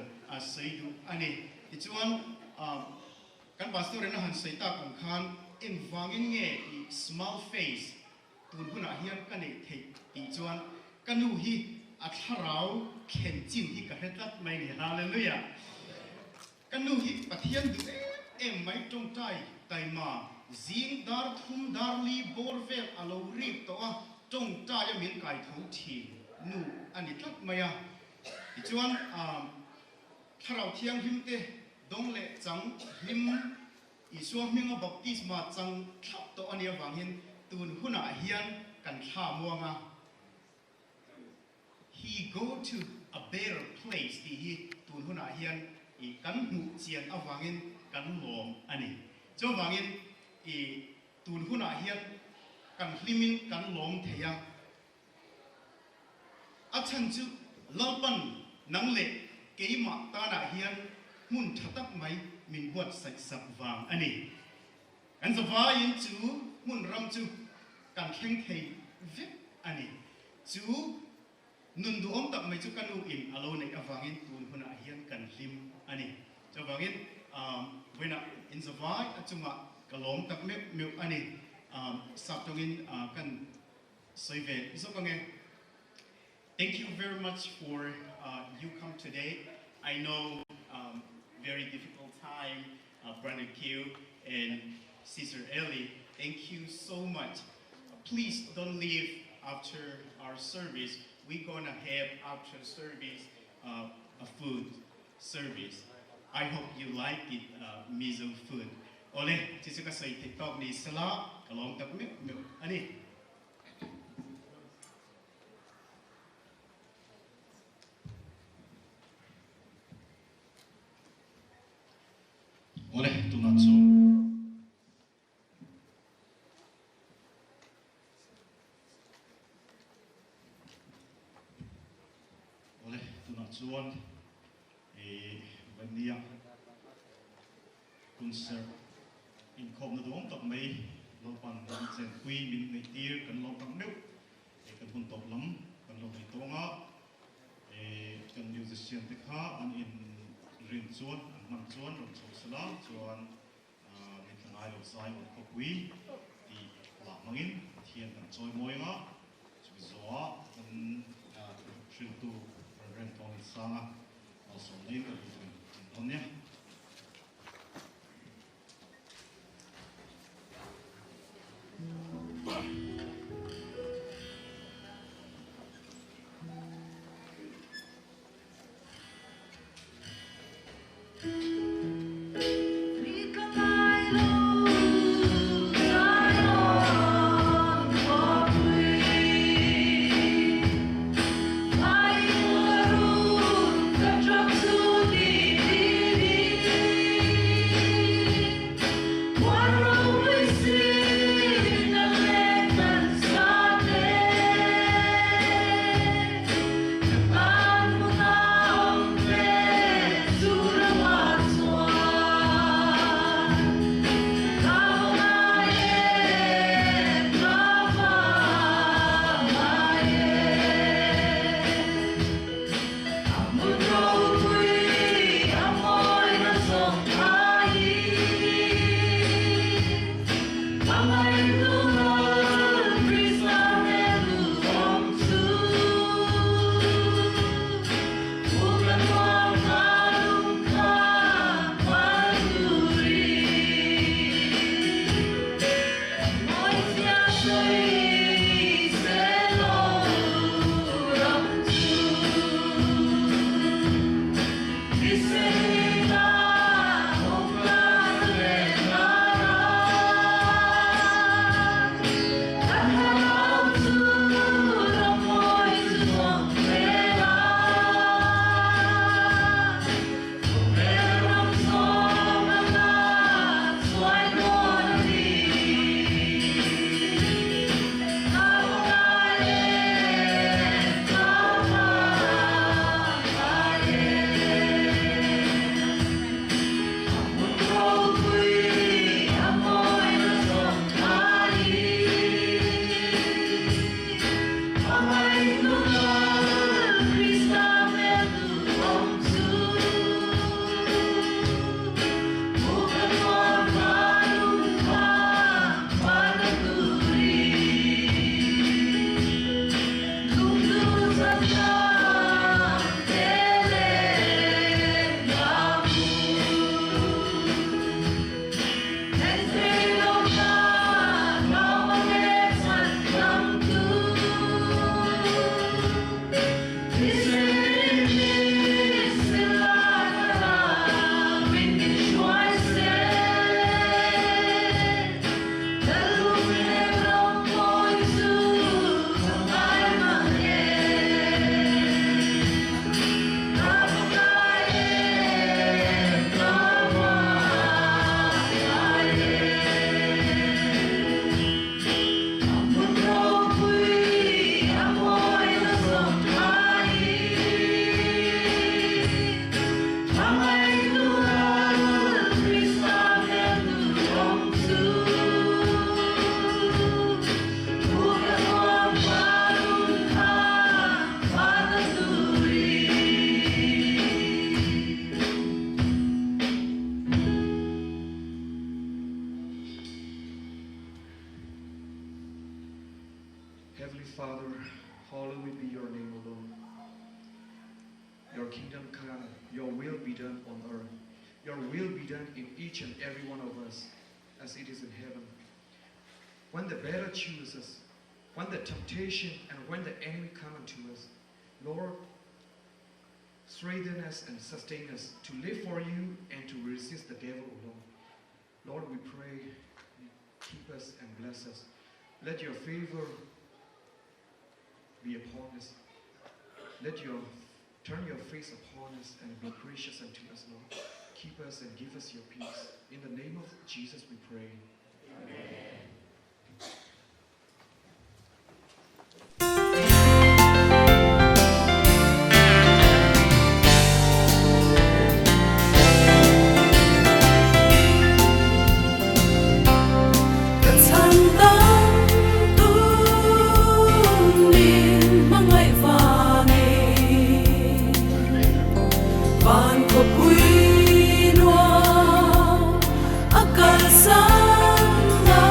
sawi duh a ni. Tichuan kan pastor in a han sawi tak ang khan engvangin nge i small face Tun hunah hian ka neih theih tih chuan ka nu hi a thlarau thlen chin hi ka hre tlat mai ni. Hallelujah! Ka nu hi Pathian duh em em mai tawngtai taima zing dar thum dar li bawr vel a lo rik tawh a, tawngtai a min kai tho thin nu a ni tlat mai a. Tichuan thlarau thianghlim te dawng leh chang hlim Isua hminga baptisma chang thlap tawh a nih avangin tun hunah hian kan thla muang a, He go to a better place tih hi tun hunah hian i kan hmuh chian avangin kan lawm a ni. Chuvangin i tun hunah hian kan hlimin kan lawm thei a. A chhan chu Lalpan nang leh keimah tanah hian hmun tha tak mai min buatsaih sak vang a ni. Kan zavaiin chu hmun ram chu kan thleng thei vek a ni. Chu nun duhawm tak mai chu ka nu in a lo neih avangin tun hunah hian kan hlim a ni. Chuvangin vawiinah in zavai a chungah ka lawm tak meuh meuh a ni. Sap tawngin kan Sawi ve zawk ange. Thank you very much for you come today. I know um, very difficult time, Brother Q and Sister Ellie. Thank you so much. Please don't leave after our service. We're gonna have after service a food service. I hope you like it, Mizo food. Ole, chi chu ka sawi theih tawk ni sela, ka lawm tak meuh meuh a ni. Awle, tunah chu Awle, tunah chuan i Vania concert inkhawmna duhawm tak mai Lalpan min chenpui min neihtir kan lo tak meuh e kan hun tawp lam kan lo nei tawng a e kan musician te kha an in rin chuan an hman chuan rawn chho sela chuan min tla ngai lo zai awn khawpui tih lah hmangin Pathian kan chawi mawi anga chumi zawhah kan hriltu Reverend Tawngin Sanga malsawmna in kan inthun thin dawn nia. kingdom come, your will be done on earth. Your will be done in each and every one of us as it is in heaven. When the battle chooses us, when the temptation and when the enemy come unto us, Lord, strengthen us and sustain us to live for you and to resist the devil, O Lord. Lord, we pray, you keep us and bless us. Let your favor be upon us. Let your turn your face upon us and be gracious unto us, Lord. Keep us and give us your peace. In the name of Jesus we pray. Amen. Ka chhan dang tum min hmangaih vani van khawpui nuam a kalsan na.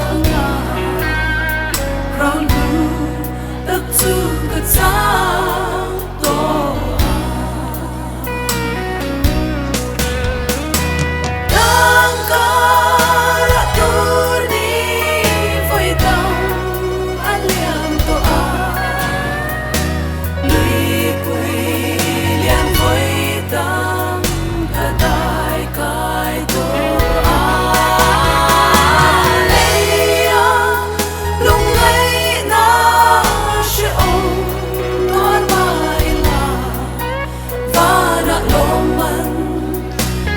anga Round hlu tak chu ka chang tawh a. Tangkara tur ni vawi tam a liam tawh a, Luipui lian vawi tam ka dai kai tawh a. Leia lungngaihna hrehawm tuar mai la, vanah lawmman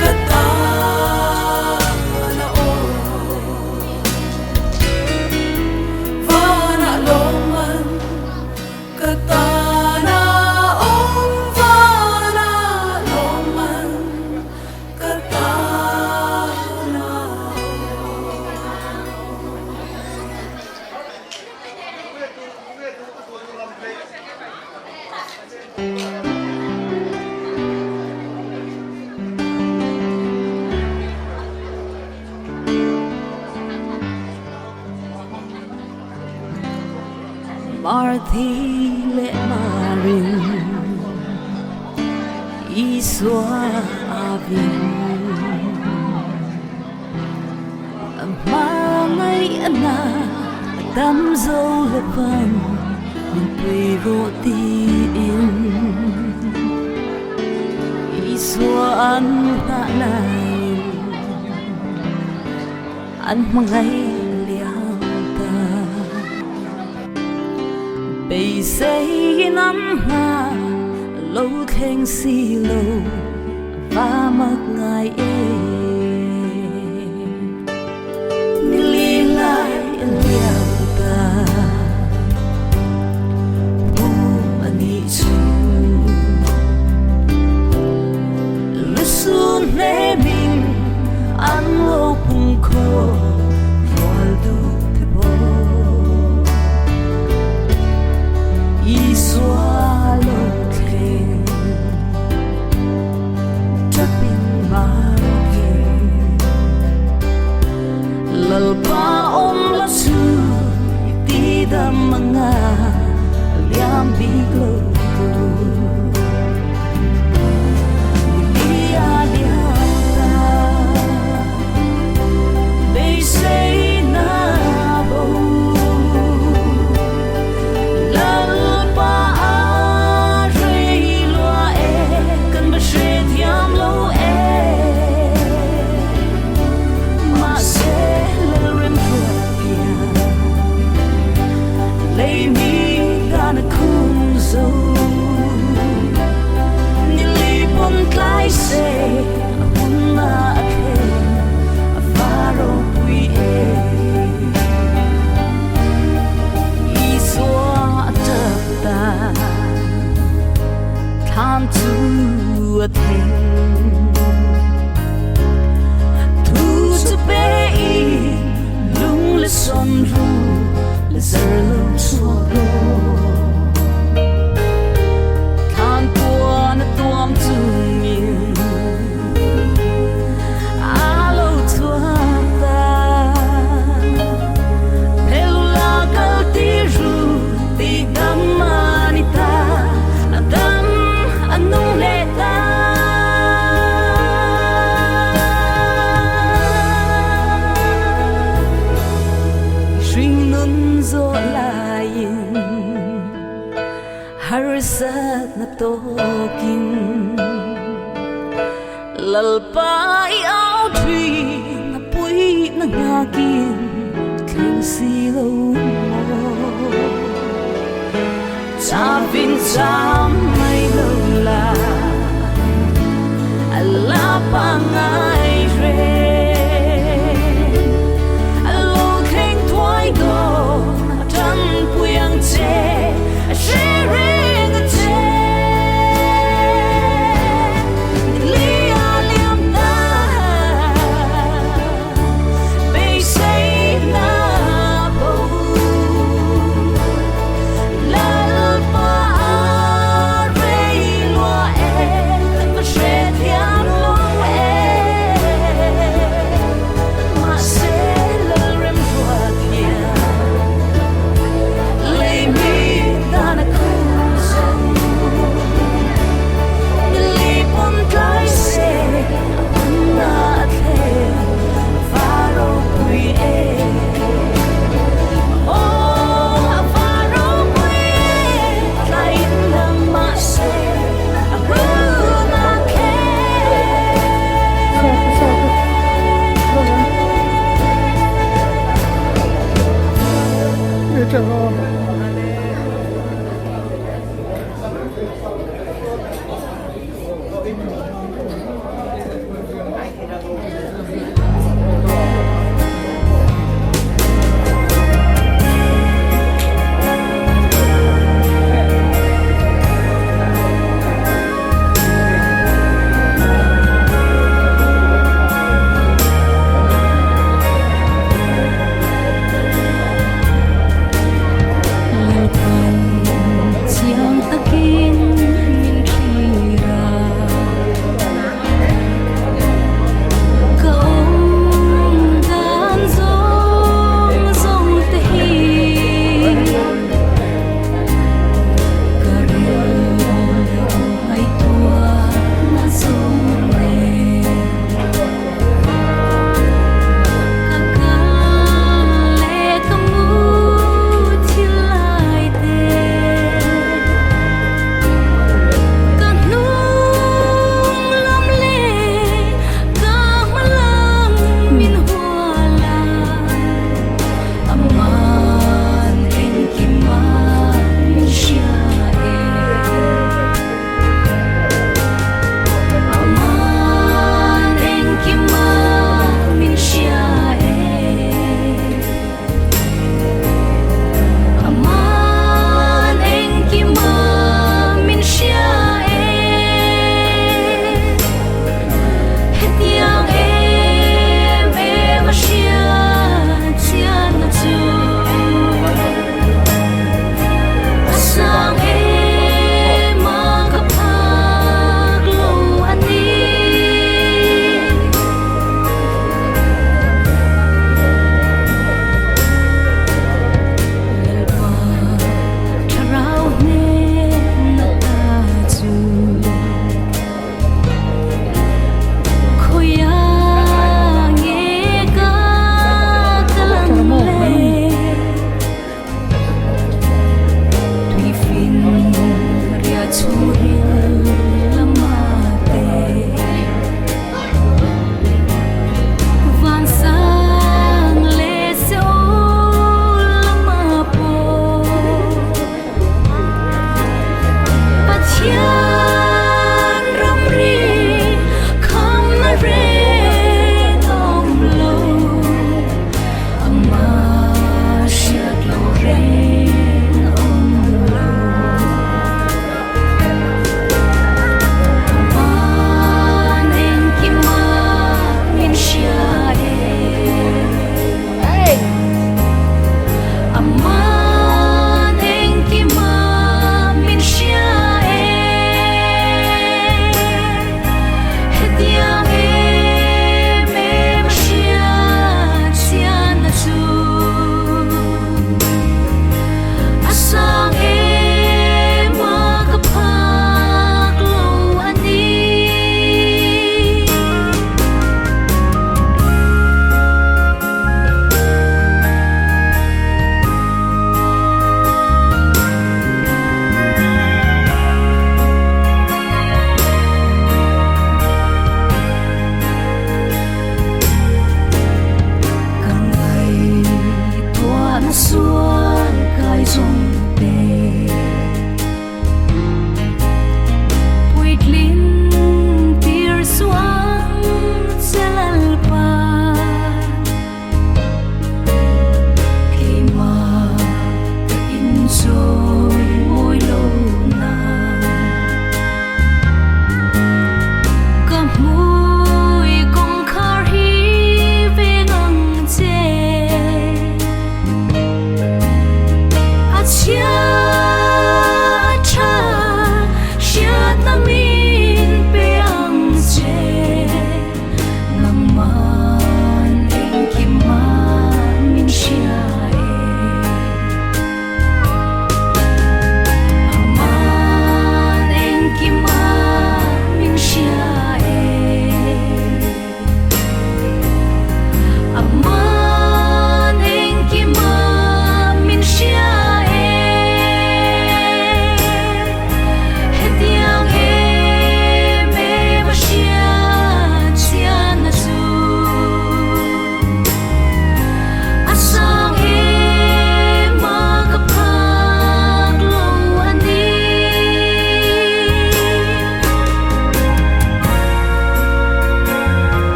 ka tan a awm. Vanah lawmman ka tan a awm, vanah lawmman ka tan a awm. Marthi leh Marin Isua avin Hmangaihna a dam zo lovang min pui rawh tiin Isua an nghah laiin an hmangaih liam ta. Beiseiin an hna lo thleng si lo va mak ngai e. Nili lai a liam ta hum a nih chu. Lusun hnemin an lo pung khawm rual duh te bawk. Isua lo thleng tapin Martin. Lalpa awm la chu i ti dam anga liam bik lo tur. Ni a liam ta beiseina bo. Lalpa a rei lua e kan va hre thiam lo e. Mahse Lalremruat hian lei mi tan a khum zo. Nili pawn tlai se a hun a a thleng a va ropui e. Isua a tap ta thlam chu a thleng. Thu chu pe in lung le sawm ru Lazar lo chhuak rawh. Thlan puan a tuam chungin a lo chhuak ta. Phelula kal tir ru tih dam a ni ta, a dam a nung leh ta. Hringnun zawh laiin harsatna tawkin Lalpa i au thin a puihna nghakin thleng si lo maw. Chavin cham mai lo la a la pangai reng. A lo thleng thuai dawn a tanpui ang che a hre reng a che. Ni a liam ta beiseina bo. Lalpa teuh aw.